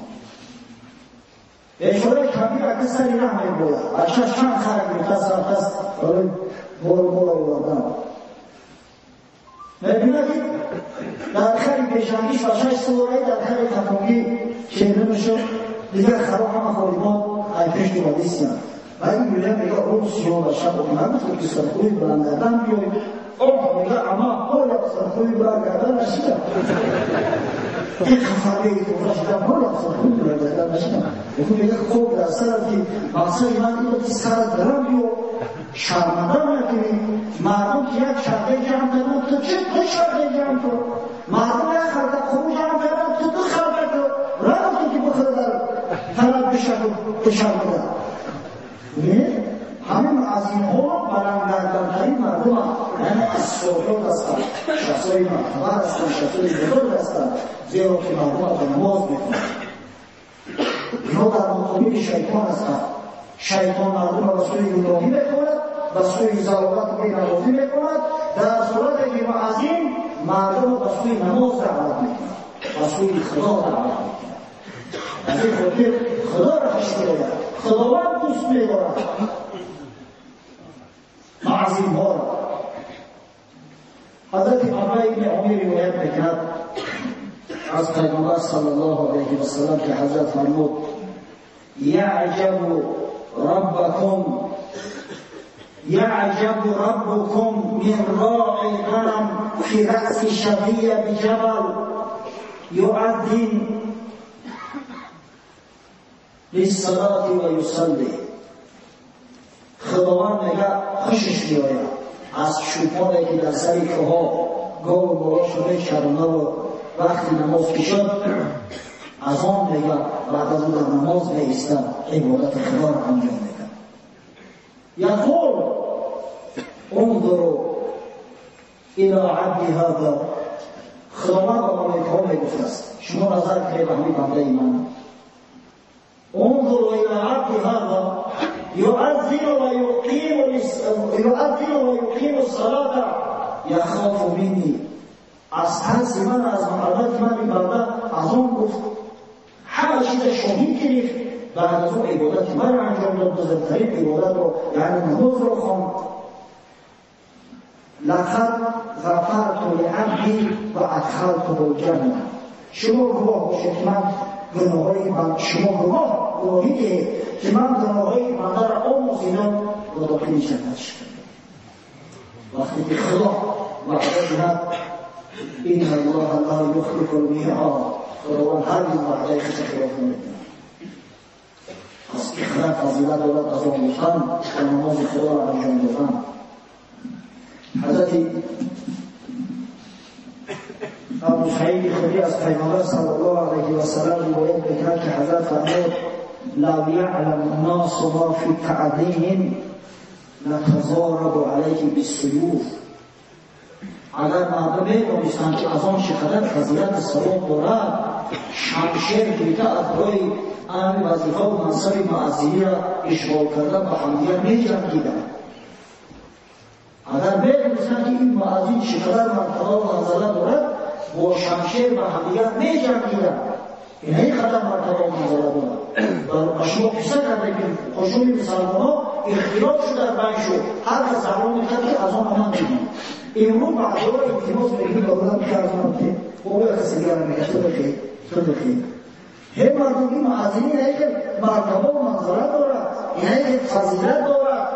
Бечораи камбир ака сари раҳ мебояд. Бачааш чанд хара гирифтааст, рафтааст барои бору мол овардан. Мебинад ки дар хари пешангиш бачааш сувораи, дар хари қафонгӣ келинашу дигар харо ҳама холибон ай пеш дувадистиянд. Ва ин мегӯяд, мегӯяд: о сиёҳ бача, нагуфту ки сархӯи баландгардан биёй. Оҳ, мегӯяд, ама ҳола сархӯи баландгардан нашидам. Ин қафарбеи дора шудам, ҳола сархӯи баландгардан нашидам. Мегӯяд, хоб дар сарат ки мақсади ман ин буд ки сарат дарам биё, шарманда накунӣ. Мардум ки як шарқаи ҷамъ карданд, ту чӣ ду шарқаи ҷамъ кун? Мардум як халта хуруҷ ҷамъ карданд, ту ду халта кун. Нагуфту ки бихӯр дар талаб бишаку бишармада. Не, ҳамин муаззинҳо баландгардантарин мардуманд, яъне аз содот ҳастанд, шахсҳои мӯътабар ҳастанд, шахсҳои бузург ҳастанд, зеро ки мардумро ба намоз мекунанд. Инҳо дар муқобили шайтон ҳастанд. Шайтон мардумро ба сӯи гумроҳӣ мекунад, ба сӯи залолат ва бенамозӣ мекунад. Дар сурате ки муаззин мардумро ба сӯи намоз даъват мекунад, ба сӯи Худо даъват мекунад. Аз ин хотир Худоро хуш меояд, Худованд дӯст медорад муаззинҳоро. Ҳазрати Аббай ибни Омир ривоят мекунад аз Пайғамбар саллаллоҳу алайҳи васаллам, ки ҳазрат фармуд: яъҷабу раббакум يعجب ربكم من راعي غنم في رأس شظية بجبل يؤذن للصلاة ويصلي. خداوند میگه خوشش میآید از چوپانی که در سر کوه‌ها گاو و بالاش رو میچرانه و وقتی نماز کشد از آن میگه بعد از او در نماز میایستد، عبادت خدا را انجام میده. یقول انظروا الى عبد هذا. خداوند به ملائکه‌ها میگفت است شما نظر کنید به همین بنده من. انظروا الى عبد هذا يؤذن ويقيم الصلاة يخاف مني. از ترس من، از محبت من این بنده از آن گفت همه چیز شاهید گرفت، بعد از اون عبادت من انجام داد، بزرگترین عبادت رو یعنی نماز رو خواند. لقد غفرت لعبدی و ادخلته الجنه. شما گواه باشید که من گناههای من، شما گواهی دهید که من گناههای بنده را آموزیدم و داخل جنت شدم. وقتی که خدا وعده دهد ان الله لا یخلف المیعاد، خداوند هرگز وعده خود خلاف نمیکند. پس اخلاق فضیلت دارد از آن گفتن و نماز خدا را انجام دادن. حضرت ابو سعید خدری از پیامبر صلی الله علیه و سلم روایت میکند که حضرت فرمود: لو یعلم الناس ما فی تعظیم لتضاربوا علیه بالسیوف. اگر مردم میدانستند که از آن چقدر فضیلت ثواب دارد، شمشیر گرفته از روی امر وظیفه و منصب معزینی را اشغال کردن با همدیگر میجنگیدند. اگر میدانستند که این معزین چقدر مرتبه و منزله دارد، با شمشیر با همدیگر میجنگیدند. این این قدر مرتبه و منزله دارد. و شما قصه کرده که خشوم مسلمان ها اختلاف شد در بین شد، هر کس زبان میکرد که از آن من میدید. امروز بعضی ها التماس میکنید به خودم که از آن که بابا کسی دیگر میگه تو بخیر تو بخیر. هی مردم این معزینی اینه که مرتبه و منزله دارد، اینه که فضیلت دارد.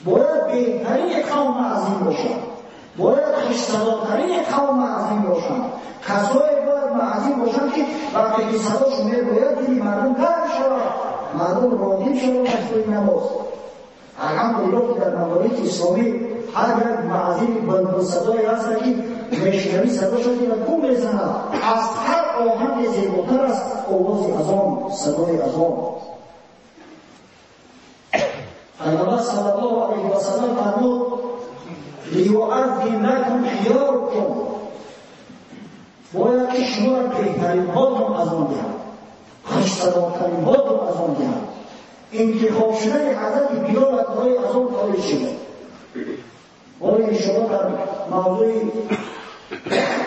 باید بهترین قوم معزین باشد، باید خوشصداترین قوم معزین باشند. کسایی باید معزین باشند که وقتی که صداشون میباید دیدی مردم گرم شود، مردم راغب شوند از روی نماز. الحمدلله که در ممالک اسلامی هر یک معزین بلبل صدایی هست که میشنوی صداشون که گم میزند. از هر آهنگ زیباتر است آواز اذان، صدای اذان. پیامبر صلی الله علیه و سلم فرمود: لیؤذن لکم خیارکم. باید که شما را بهترین هاتون اذان دهند، خوش صداترین هاتون اذان دهند. انتخاب شدن حضرت بلال از برای اذان خارج شده. حالا شما در موضوع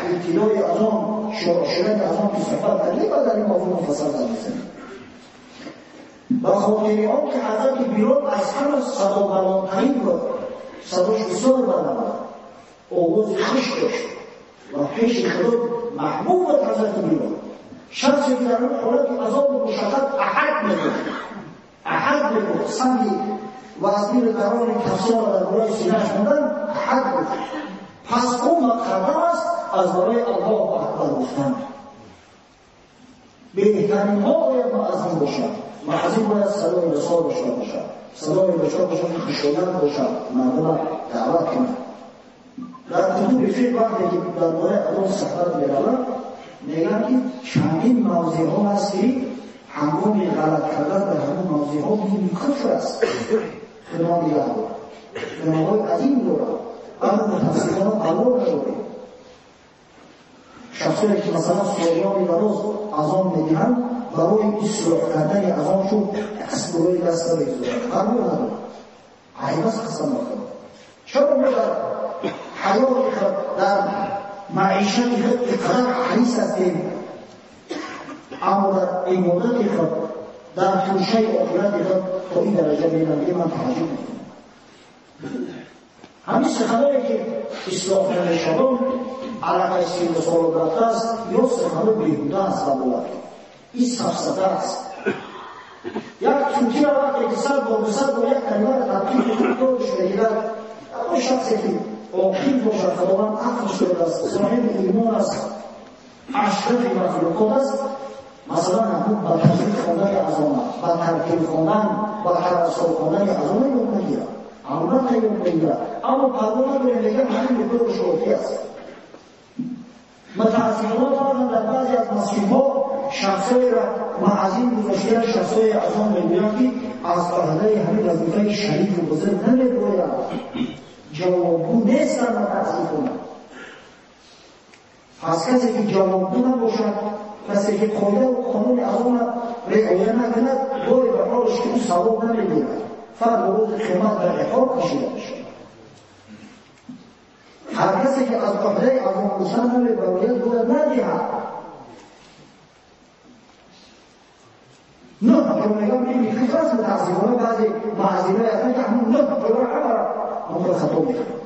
ابتدای اذان، شروع شدن اذان که صحبت کردیم و در این موضوع مفصل می‌زنیم. به خاطر آن که حضرت بلال از همه صدا بلندترین بود، صداش بسیار بلند بود، آواز خوش داشت و پیش خدا محبوب بود. حضرت بلال شخصی که در اون حالت عذاب و مشقت احد می‌گفت، احد می‌گفت، سنگی و از میل دران کسا را در برای سینه‌اش موندن احد گفت. پس او مقدم است از برای الله اکبر گفتن. بهترین ها باید معظم باشد. معظم باید صدای رسا داشته باشد، صدای رسا باشد که خوشایند باشد، مردم را دعوت کند. در کتب فقه وقتی که درباره اذان صحبت می‌رود میگن که چندین موضع ها هست که هنگام غلط کردن در همون موضع ها کفر است. خدا نگه دارد، گناه‌های عظیم دارد، اما متاسفانه قبول نداریم. شخصی که مثلا سالیان دراز اذان میدهند برای اصلاح کردن اذانشون دست برای دست نمیگذارند، قبول ندارند. عیب است قسم بخورد. چرا ما در حیات خود، در معیشت خود اقرار حریص هستیم Аммо дар ибодати худ, дар тӯшаи охирати худ то ин дараҷа мераванд, ки ман таажжуб мекунам. Ҳамин суханое ки ислоҳ намешаванд, алақаи сину солу рафта аст, ё сухано беҳуда аст ва бовар. Ин сафсата аст. Як тӯтиро вақте ки 100 бор, 200 бор як калимаро тадқиқ мекунад, ёдаш мегирад. Аммо шахсе ки оқил бошад, Худованд ақлш додааст, соҳиби имон аст, ашрафи махлуқот аст, масалан ҳамун ба таҷвид хондани азона, ба тартил хондан, ба тавассул хондани азона ёд мегирад, албатта ёд мегирад. Аммо парво надорем, мегӯям ҳамин миқдори шофӣ аст. Мутаассифона баъзан дар баъзе аз масҷидҳо шахсҳоеро маъзин гузоштаанд, шахсҳои азон мегӯянд, ки аз уҳдаи ҳамин вазифаи шарифу бузург намебоянд, ҷавобгӯ нестанд мутаассифона. Пас касе ки ҷавобгӯ набошад, касе ки қоидаву қонуни азонро риоя накунад, бори ба ҳолаш ки ӯ савоб намегирад, фард рӯзи қиёмат ба иқоб кашида мешавад. Ҳар касе ки аз уҳдаи азон гуфтан намебарояд, бояд надиҳад. 9 ҷо мегӯям, ин фикр аст. Мутаассифона баъзе маъзинаи ҳастанд, ки ҳамун 9 ҷоро ҳамаро ҳамонро хато мекунанд,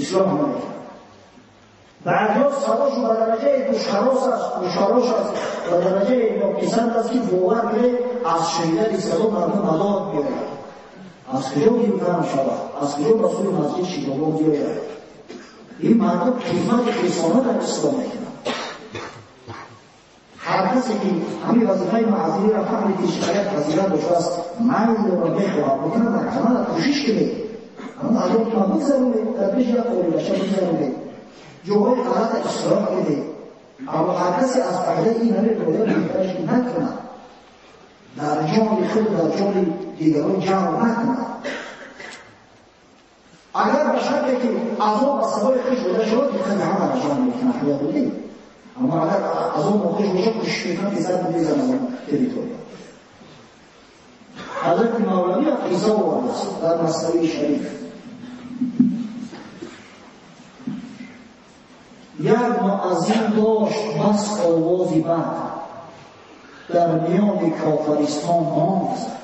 ислоҳ намекунанд. Баъдҳо садошон ба дараҷаи гӯшхарош аст, ба дараҷаи нописанд аст, ки бовар кунед, аз шунидани садо мардум ба дод меояд. Аз куҷо гирифтан шавад? Аз куҷо ба сӯи масҷид шитобон биёяд? Ин мардум хизмати хисона дар ислом мекунанд. Ҳар касе ки ҳамин вазифаи маъзиниро фаҳмид, ки шариат фазилат доштааст, майл дорад, мехоҳад бикунад, дар амал кӯшиш кунед. Ҳамон азобтон бигзаронед, дар пеши як қорибача бигзаронед, ҷоҳои ғалата ислоҳ кунед. Аммо ҳар касе аз уҳдаи ин намебарояд, беҳтараш ки накунад, дар ҷони худ, дар ҷони дигарон ҷамъ накунад. Агар ба шарте ки азоб ба садои хуш дода шавад, диққати ҳамаро ҷамъ мекунад, ҳаёт додед. Аммо агар азоб нохуш бошад, кӯшиш мекунад ки зад бизанад аз он территория. Ҳазрати Мавлавӣ қисса овардааст дар Маснавии Шариф. Як муаззин дошт бас овози бад, дар миёни кофиристон бонг зад.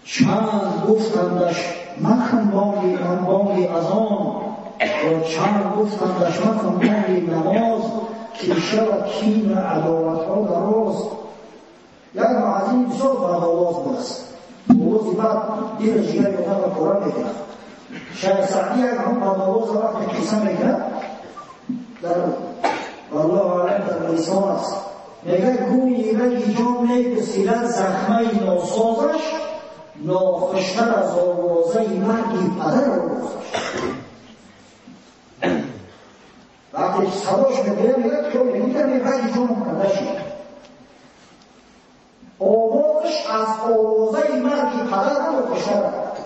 Чанд гуфтандаш макун бонги азон, ва чанд гуфтандаш макун бонги намоз, ки шавад кину адоватҳо дароз. Як муаззини бисёр бадовоз будааст, овози бад дили ҷигари одамро пора мекунад. Шайх Саъдӣ як ҳамон бадовозро вақте қисса мекунад, дар валлоҳу аълам дар лисон аст, мегӯяд: гӯйи раги ҷон мегусилад захмаи носозаш, нохуштар аз овозаи марги падар овозаш. Вақте садош мегӯяд, мегӯяд ки мегӯяд раги ҷоном канда шуд, овозаш аз овозаи марги падар нохуштар аст.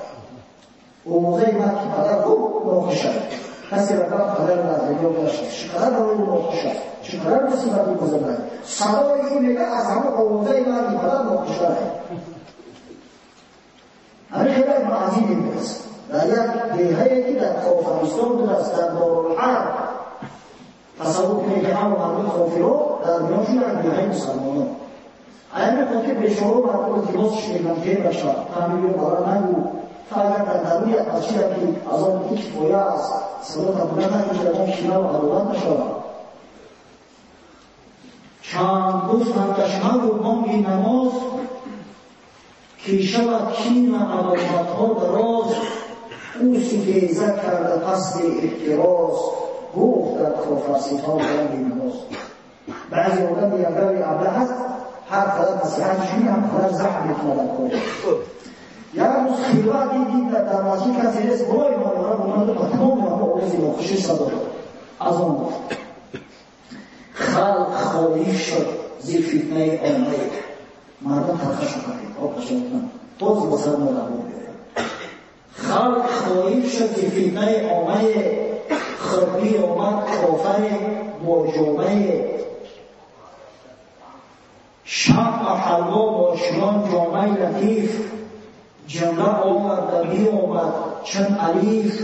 Овозаи марги падар хуб нохуш аст. Касе рафт падар аз дунё гузашт, чӣ қадар барои ӯ нохуш аст, чӣ қадар мусибати бузург аст. Садои ӯ мегӯяд аз ҳамон овозаи марги падар нохуштар аст. Ҳамин хеле муаззин мебудааст дар як деҳае ки дар Кофиристон будааст, дар Дорулҳарб. Тасаввур кунед ки ҳама мардуми кофирҳо дар миёншон як деҳаи мусалмонон. Ҳамин хотир бешоро мардум илтимосш мекунанд, ки баша таъмири бара нагӯ, та агар дар даруни як масҷиде ки аз он кифоя аст, садо табдил накунад, ки он кина ва адоват нашавад. Чанд гуфтандаш магӯ бонги намоз, ки шавад кину адоватҳо дароз. Ӯ ситеза карда қасди эҳтироз, гуфт дар кофирситон бонги намоз. Баъзе одам якрави аблаҳ аст, ҳар қадар насиҳатш мекунӣ, ҳам қадар заҳм мекунад дар кор. Як рӯз хилват дид, дар масҷид касе нест, вой модарам омада ба тамоми ҳама овози нохуши садо дод. Аз он гуфт: халқ хоиф шуд зи фитнаи оммае. Мардум тархашу кардед, оқашонтан боз ба сар мо даъво биёяд. Халқ хоиф шуд зи фитнаи оммае, хирбӣ омад кофаре бо ҷомае. Шамъ ҳалво бо чунон ҷомаи латиф, ҷумла оварда биомад чун алиф.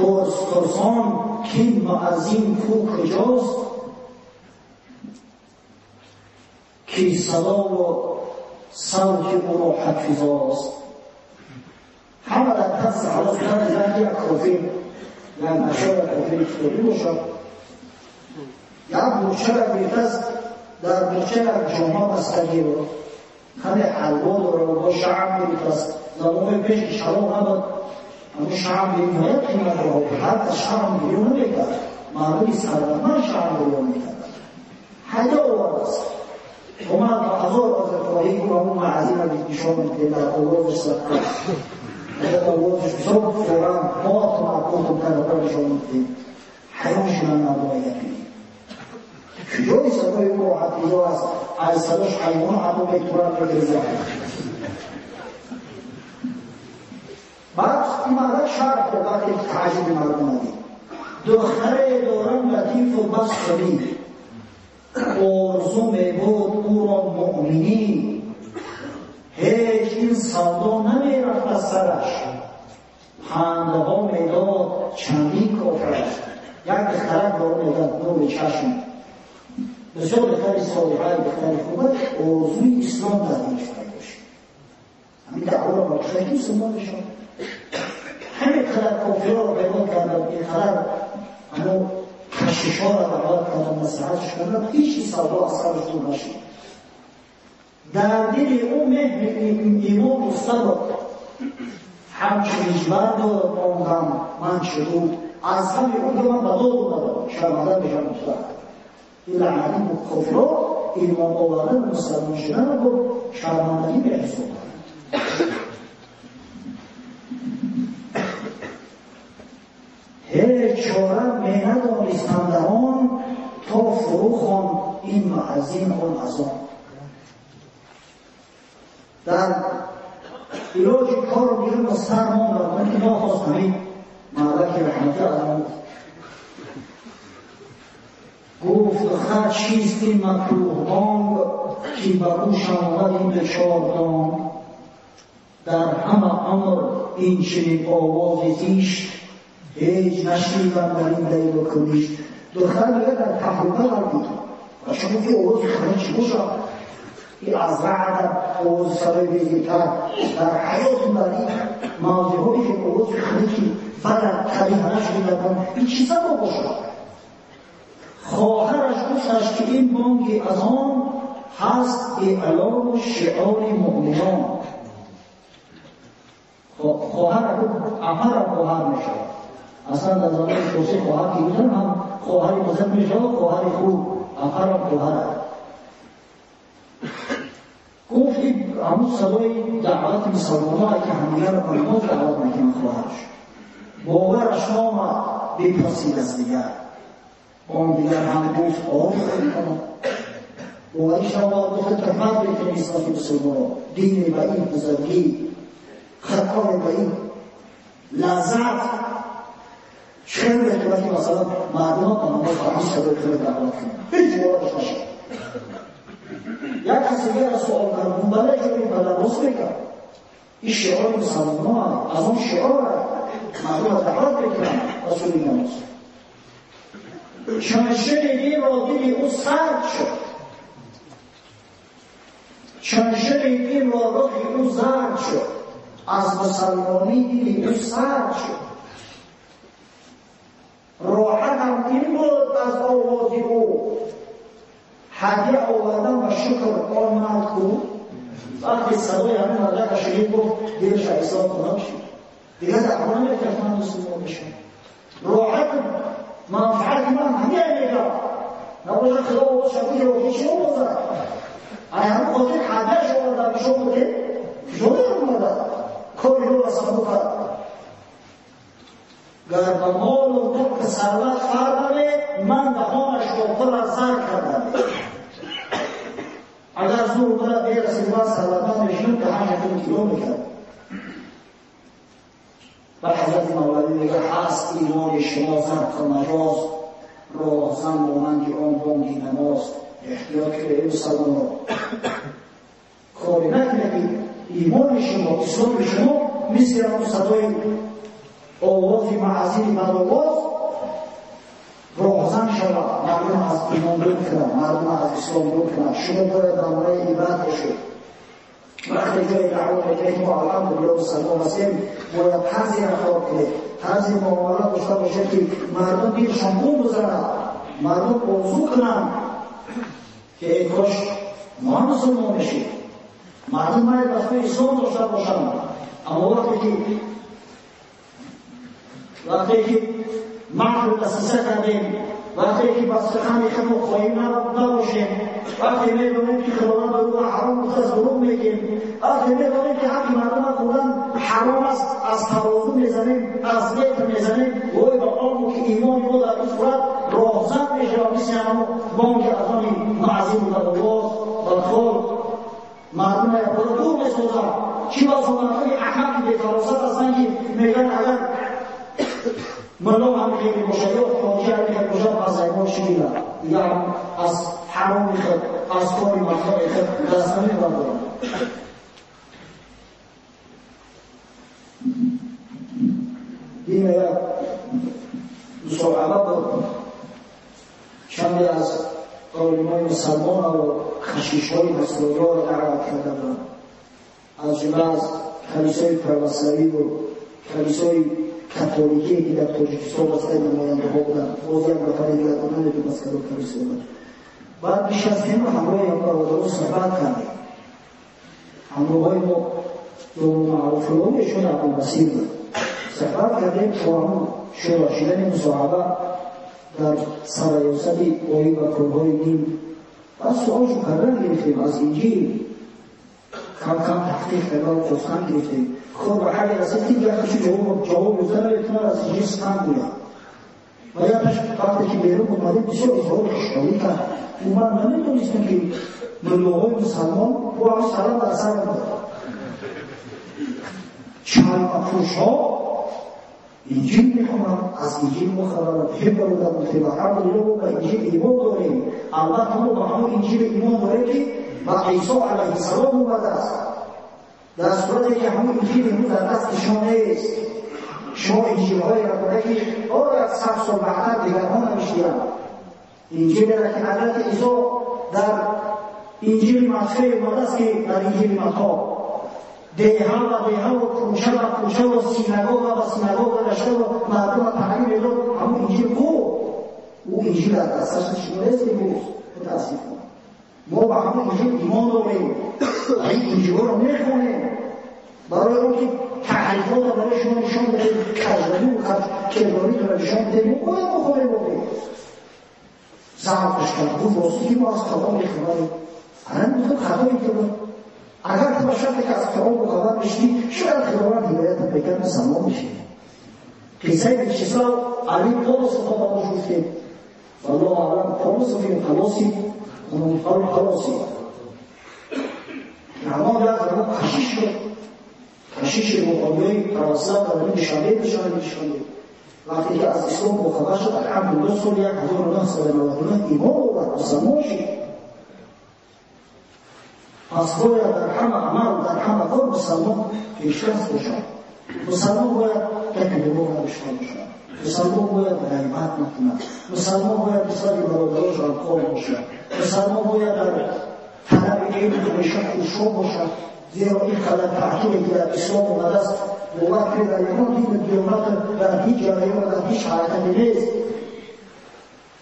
پرس پرسان که مؤذن کو کجاست، که صدا و صوت او را حفظاست. همه در ترس حواس بودن یک کافر یک اشار کافر کتابی باشد، یک بوچه را گرفته است، در بوچه یک جامعه بستگی بود، همه حلوا داره و با شعب گرفته است. زمان پیش که شراب نبود، اما شعب به نهایت قیمت را بود، هر از شعب گریه نمیکرد، مردم ثروتمند شعب گریه میکرد. حیا آورده است. اومد با هزار آزرخواهی که اون معزی را نشان میده در آوازش سخت در آوازش بسیار فوراً ما تمرکز در نشان میده. حیا شدن مردم یقینی کجای صدای او راحت ایجا است، از صداش حیوان حتی میتونن بگریزن. بعد این مردم شرح کرد وقتی تعجب مردم دید. دختره دارم لطیف و بس خبیر، آرزو میبود او را مؤمنی، هیچ این سودا نمیرفت از سرش، پنده ها میداد چندین کافرش. یک دخترک دارم میداد نور چشم، بسیار دختری صالحه، دختری خوبه، آرزوی اسلام در دلش پیدا شد. همین دعوا را با که مسلمان بشن، همین قدر کافرها را پیدا کردن، این قدر همون کشش‌ها را دعوت کردن، نصیحتش کردن، هیچ سودا از سرش دور نشد. در دل او مهر ایمان افتاد، همچون اجبر داد آن غم من چه بود، از غم او که من به داد اومدم، شرمنده بشم افتاد. این لعنتی بود کافرها ایمان آوردن مسلمان شدن رو با شرمندگی به حساب دارند. هیچ چاره می ندانستم در آن، تا فرو خوان این مؤذن آن اذان. در علاج کار رو میگه با سر ماندم که ناخواست همین مردک رحمتی آدم گفت دختر چیست این مکروه بانگ، که به گوشم آمد این دچار دانگ. در همه عمر این چنین آواز زیشت، هیچ نشنیدم در این دلیل و کنیشت. دختر میگه در تحرکه قلب بود و شما که آواز خانه چی باشد، این از رعد آواز صدای بیزیتر در حیات در این موضوعی که آواز خانه که بعد کریه نشنیدم این چیزا با باشد. خواهرش گفتش که این بانگ از آن هست اعلام و شعار مؤمنان. خواهر گفت عمر خواهر میشود، اصلا در زمان توصیه خواهر که بودن هم خواهر بزرگ میشود، خواهر خوب عمر خواهر. گفت همون صدای دعوت مسلمان ها که همدیگر را به نماز دعوت میکنن، خواهرش باورش نامد بپرسید از دیگر. آن دیگر هم گفت آره خیلی کنم باورش نامد، گفت تهمت بکنی نسبت مسلمان ها، دین به این بزرگی، خطار به این لذت، چرا به که مثلا مردم ها به نماز به همین صدای خیلی دعوت کنن، هیچ باورش نشد. یک کسی دیگر سوال کرد، بله که این بله راست میکرد، این شعار مسلمان ها از اون شعار مردم را دعوت بکنن رسول نماز. چون شنید این را دل او سرد شد، چون شنید این را رخ او زرد شد، از مسلمانی دل او سرد شد. راحت هم این بود از آواز او، هدیه آوردن و شکر آن مرد کو. وقتی صدای همین مردک شنید گفت دلش احسان کنم شد، دیگه دعوا نمیکرد من مسلمان بشم، راحت منفعت من همه میگم نباشه خدا آواز شبیه رو هیچ نبازد. ای هم خاطر هدیهش آوردن شما بوده کجا می‌آمدن کاری رو اصلا کرد. گر به مال و ملک ثروت فرمه، من دهانش را پر از زر کردم. اگر زور مرا برسید من ثروتمند میشدم دهانش را کیلو میکرد. و حضرت مولوی میگه هست ایمان شما زرق و مجاز، رازن مانند آن بانگی نماز. احتیاط کنید ای مسلمانان، کاری نکنید ایمان شما، اسلام شما مثل آن صدای овози маъзини бадовоз роҳзан шавад, мардум аз имон дур кунад, мардум аз ислом дур кунад. Шумо бояд намунаи ибрат бошед. Вақте ҷои даъво мекунед, мо алҳамдулиллоҳ мусалмон ҳастем, бояд тарзи рафтор кунед, тарзи муомала дошта бошед, ки мардум дилшон гум бизанад, мардум орзу кунанд, ки эй кош мо ҳам мусулмон мешем. Мардум бояд ба сӯи ислом дошта бошанд. Аммо вақте ки макр дасиса кардем, вақте ки ба сухани худ қоим набошем, вақте медонем ки Худованд дурӯғро ҳаром гуфтааст, дурӯғ мегӯем, вақте медонем ки ҳаққи мардум хӯрдан ҳаром аст, аз тарозу мезанем, аз метр мезанем, вой ба он ки имони мо дар ин сурат роҳзан мешавад, мисли ҳамон бонки азони маъзиму бадовоз, бадхол мардум якбора дур месозад. Чӣ басо мардуми аҳмақи бефаросат ҳастанд, ки мегӯянд агар мулло ҳам хеле бошад ё ҳоҷӣ ҳам хеле бошад, пас аймон чӣ мегӯяд? Дигар ҳам аз ҳароми худ, аз кори махлуқи худ даст намебардорад. Дин як мусоҳиба буд, чанде аз олимони мусалмон ва кашишҳои насрониҳоро даъват карда буданд, аз ҷумла аз калисои православӣ ва калисои католикие, ки дар Тоҷикистон васаи намояндаҳо буданд. Боз як нафари дигар буд, намедонам аз кадом калисо буд. Баъд нишастем ва ҳамроҳи ҳам бародаро суҳбат кардем. Ҳамроҳҳои мо маъруфуллоҳишон Абдулбасир буд. Суҳбат кардем то ҳамон шурӯъ шудани мусоҳиба дар сарраёсати оид ба корҳои дин. Баъд суолшо кардан гирифтем аз Инҷил, кам кам таҳқиқ кардан кофтан гирифтем. Кор ба ҳале расид, ки дигар каси ҷавоб ёфта наметавонад аз Инҷил сухан гӯяд. Ва якаш вақте ки берун омадем, бисёр изҳори хушҳолӣ кард. Ман намедонистам, ки муллоҳои мусалмон бо ҳам салам дар сар буд. Чалмапӯшҳо Инҷил мехонанд, аз Инҷил мо хабар надорем. Бародар гуфтем, алҳамдулиллоҳ мо ба Инҷил имон дорем. Албатта мо ба ҳамон Инҷил имон дорем, ки ба Исо алайҳиссалом омадааст. Дар сурате ки ҳамон Инҷил имрӯз дар дасти шумо нест. Шумо инҷилҳоеро доред, ки як сад сол баъдтар дигарҳо навиштианд. Инҷилеро ки ҳазрати Исо дар Инҷили Матфей омадааст, ки дар Инҷили Матто деҳа ва деҳа ва кӯча ва кӯча ва синагога ва синагога гашта ва мардумро таълим медод, ҳамон инҷил ку? Ӯ инҷил дар дасташ шумо нест имрӯз, мутаассифона. Мо ба ҳамон инҷил имон дорем ва ин инҷилҳоро мехонем барои он ки таҳрифотро барои шумо нишон بدем, кажравӣ ва кирдориро нишон بدем. Мо бояд бихонем. Завқаш кард, гуфт рости ки мо аз Қуръон мехонем. Ана гуфтам хатое ки буд. Агар ту ба шарте ки аз Қуръон бохабар мешудӣ, шояд Худованд ҳидоятат мекард, мусалмон мешудӣ. Қиссаи Вячеслав Али Полосов ба бош гуфтем. Валлоҳу аълам, Полосов ё Полоси, Полоси. Ҳамон як замон кашиш шуд. Кашиши рӯҳонии православ дар Душанбе, Душанбе, Душанбе. Вақте ки аз ислом бохабар шуд, алҳамдулиллоҳ соли 1999 имон овард, мусалмон шуд. Пас бояд дар ҳама амал, дар ҳама кор мусалмон пешдаст бошад. Мусалмон бояд гапи дурӯғ надошта бошад. Мусалмон бояд ғайбат накунад. Мусалмон бояд нисбати бародарош ғамхор бошад. Мусалмон бояд дар талаби илм ҳамеша кӯшо бошад. Зеро ин қадар таъкиде ки дар ислом омадааст, бовар кунед, дар ягон дину диёнат, дар ҳеҷ ҷараён, дар ҳеҷ ҳаракате нест.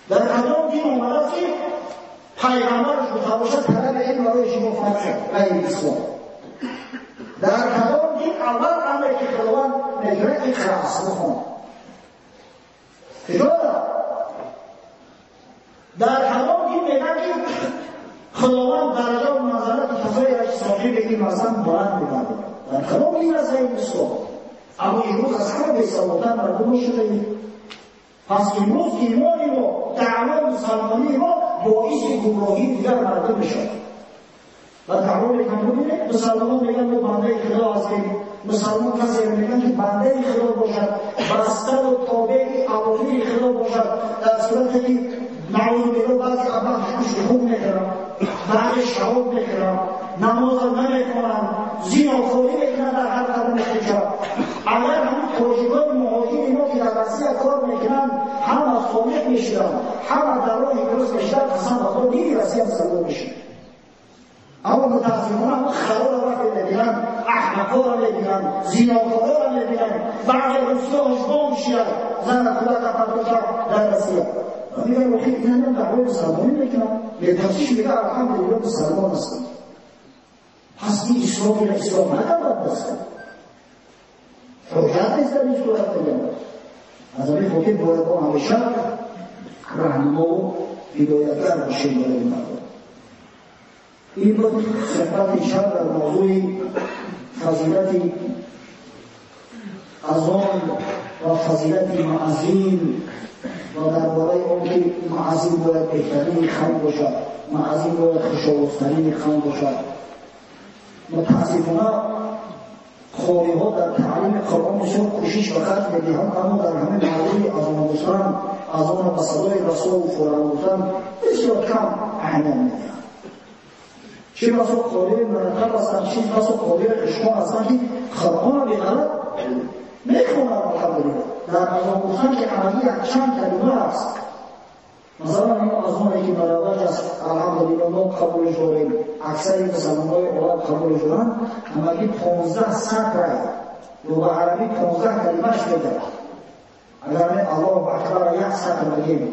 Дар кадом дин омадааст, ки пайғамбараш гуфта бошад, талаби илм барои шумо фарз аст, ғайри ислом? Дар кадом дин аввал амре ки Худованд мекунад, иқра аст, бихон? Куҷо? Дар кадом дин мегӯяд, ки Худованд дараҷа ва манзалати касоеро, ки соҳиби илм ҳастанд, баланд мебарад? Дар кадом дин аст ғайри ислом? Аммо имрӯз аз ҳама бесаводтар мардум шудаем. Пас имрӯз имони мо, даъвои мусалмонии мо боиси гумроҳии дигар мардум мешавад. Ва даъво мекунанд, бибинед, мусалмонон мегӯянд мо бандаи Худо ҳастем. Мусалмон касеро мегӯянд, ки бандаи Худо бошад, бастару тобеи авомири Худо бошад, дар сурате ки наъузу биллоҳ баъзе аббахш гӯшти хук мехӯрад, баъзе шароб мехӯрад, намоз намехонанд, зинокорӣ мекунанд дар ҳар қадами кӯча. Агар ҳамин тоҷикони муҳоҷири мо ки дар Россия кор мекунанд, ҳама солиҳ мешуданд, ҳама дар роҳи дуруст мешуданд, қасам ба Худо ними Россия мусалмон мешуд. Аммо мутаассифона ҳама хароро вақте мебинанд, аҳмақоро мебинанд, зинокороро мебинанд, баъзе русҳо ҳушбон мешиҳад, зана кӯдака партоша дар Россия. Мегӯянд охир инам даъвои мусалмонӣ мекунанд, метарсиш мегӯяд алҳамдулиллоҳ мусалмон ҳастам. Пас ин исломиро ислом накард даст. Ҳуҷҷат нест дар ин сурат мегӯянд. Аз ҳамин хотир бояд мо ҳамеша раҳнамову ҳидоятгар бошем барои мардум. Ин буд суҳбати шаб дар мавзӯи фазилати азон ва фазилати муаззин ва дар бораи он ки муаззин бояд беҳтарини қавм бошад, муаззин бояд хушовозтарини қавм бошад. Мутаассифона қориҳо дар таълими Қуръон бисёр кӯшиш ва харҷ медиҳанд, аммо дар ҳамин мавзӯи азон гуфтан, азонро ба садои расову фуран гуфтан бисёр кам аҳамият медиҳанд. Чӣ басо қориҳои мураттаб ҳастанд, чӣ басо қориҳои хушхон ҳастанд ки Қуръонро беғалат мехонанд. Алҳамдулиллоҳ дар азон гуфтан ки ҳамагӣ якчанд калима аст. Масалан ин азоне ки баровард аст, алҳамдулиллоҳ мо қабулш дорем, аксари мусалмонҳои олам қабулш доранд, ҳамагӣ 15 сатр ё ба арабӣ 15 калимаш мегӯяд. Агар ме Аллоҳу акбар як сатр бигем,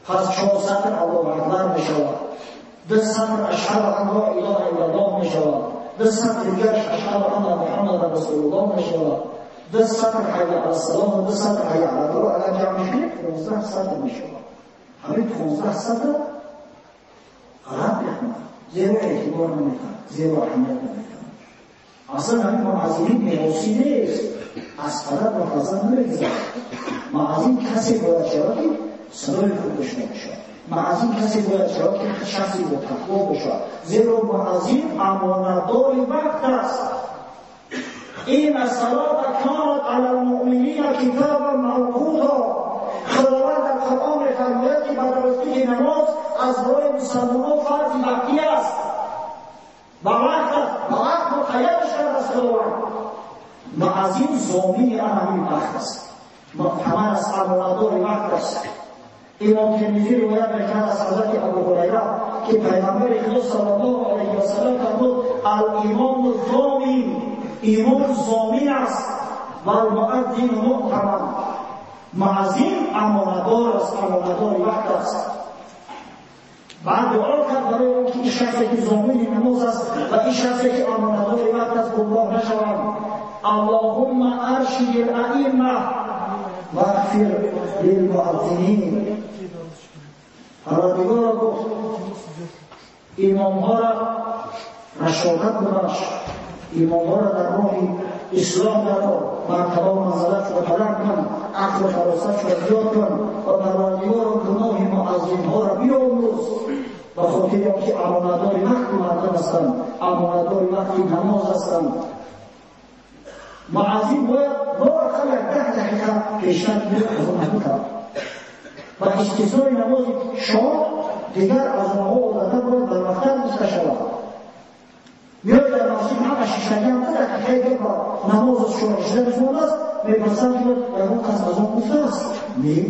пас 4 сатр Аллоҳу акбар мешавад, 2 сатр ашҳаду ан ло илоҳа иллаллоҳ мешавад, 2 сатр дигараш ашҳаду анна муҳаммадан расулуллоҳ мешавад, 2 сатр ҳайя алассалом ва 2 сатр ҳайя алафалоҳ. Агар ҷамъ кунем 15 сатр мешавад. Ҳамин 15 сатр ғалат мехонад, зеро эътибор намекунад, зеро аҳамият намекунад. Аслан ҳамин муаззинин меросӣ нест, аз падар ба фарзанд намегузарад. Муаззин касе бояд шавад ки садои хуб дошта бошад, муаззин касе бояд шавад ки шахси бо тақво бошад, зеро муаззин амонатдори вақт аст. إن الصلاة كانت على المؤمنين كتابا موقوتا. خداوند در قرآن می‌فرماید که به درستی نماز از برای مسلمانان فرض وقتی است، به وقت است، به وقت مقیدش کرد از خداوند. مؤذن ضامن همین وقت است، مؤتمن است، امانتدار وقت است. امام ترمذی روایت می‌کند از حضرت ابوهریره که پیغمبر خدا صلی الله علیه و سلم فرمود الامام الضامن، امام ضامن است و المؤذن مؤتمن. مؤذن امانتدار است، امانتدار وقت است. بعد دعا کرد برای اون که این شخصی که ضامن نماز است و این شخصی که امانتدار وقت است گمراه نشوند. اللهم ارشد الائمه واغفر للمؤذنین. پروردگارا گفت امامها را رشادت ببخش، امامها را در راه اصلاح درآر، مرتبه و منزلت را بلند کن، عقل و فراست را زیاد کن و پروردگارا گناه مؤذنها را بیامرز، به خاطر اینکه امانتدار وقت مردم هستند، امانتدار وقت نماز هستند. مؤذن باید لااقل 10 دقیقه پیشتر بیاید اذان نکند. و استثنای نماز شام دیگر اذانها عادتا باید بر وقت گفته شود. میاد در مسجد همه شیشتگی هم 2 دقیقه که با نماز شروع شدنش مونده است، میپرسند که یگان کس اذان گفته است؟ نه.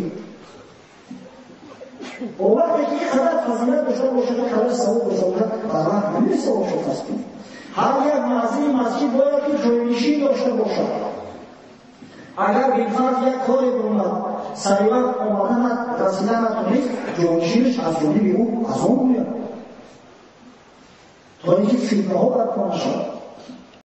و وقتی که اینقدر فضیلت داشته باشد، اینقدر ثواب داشته باشد، بر وقت نمی‌رسه ثوابش رو کسب کنی. هر یک مؤذن مسجد باید که جای‌نشین داشته باشد. اگر بالفرض یک کاری برآمد، سر وقت آمدن رسیدن نتونست، جای‌نشینش از جانب او اذان گوید تا اینکه فتنه‌ها برپا نشود.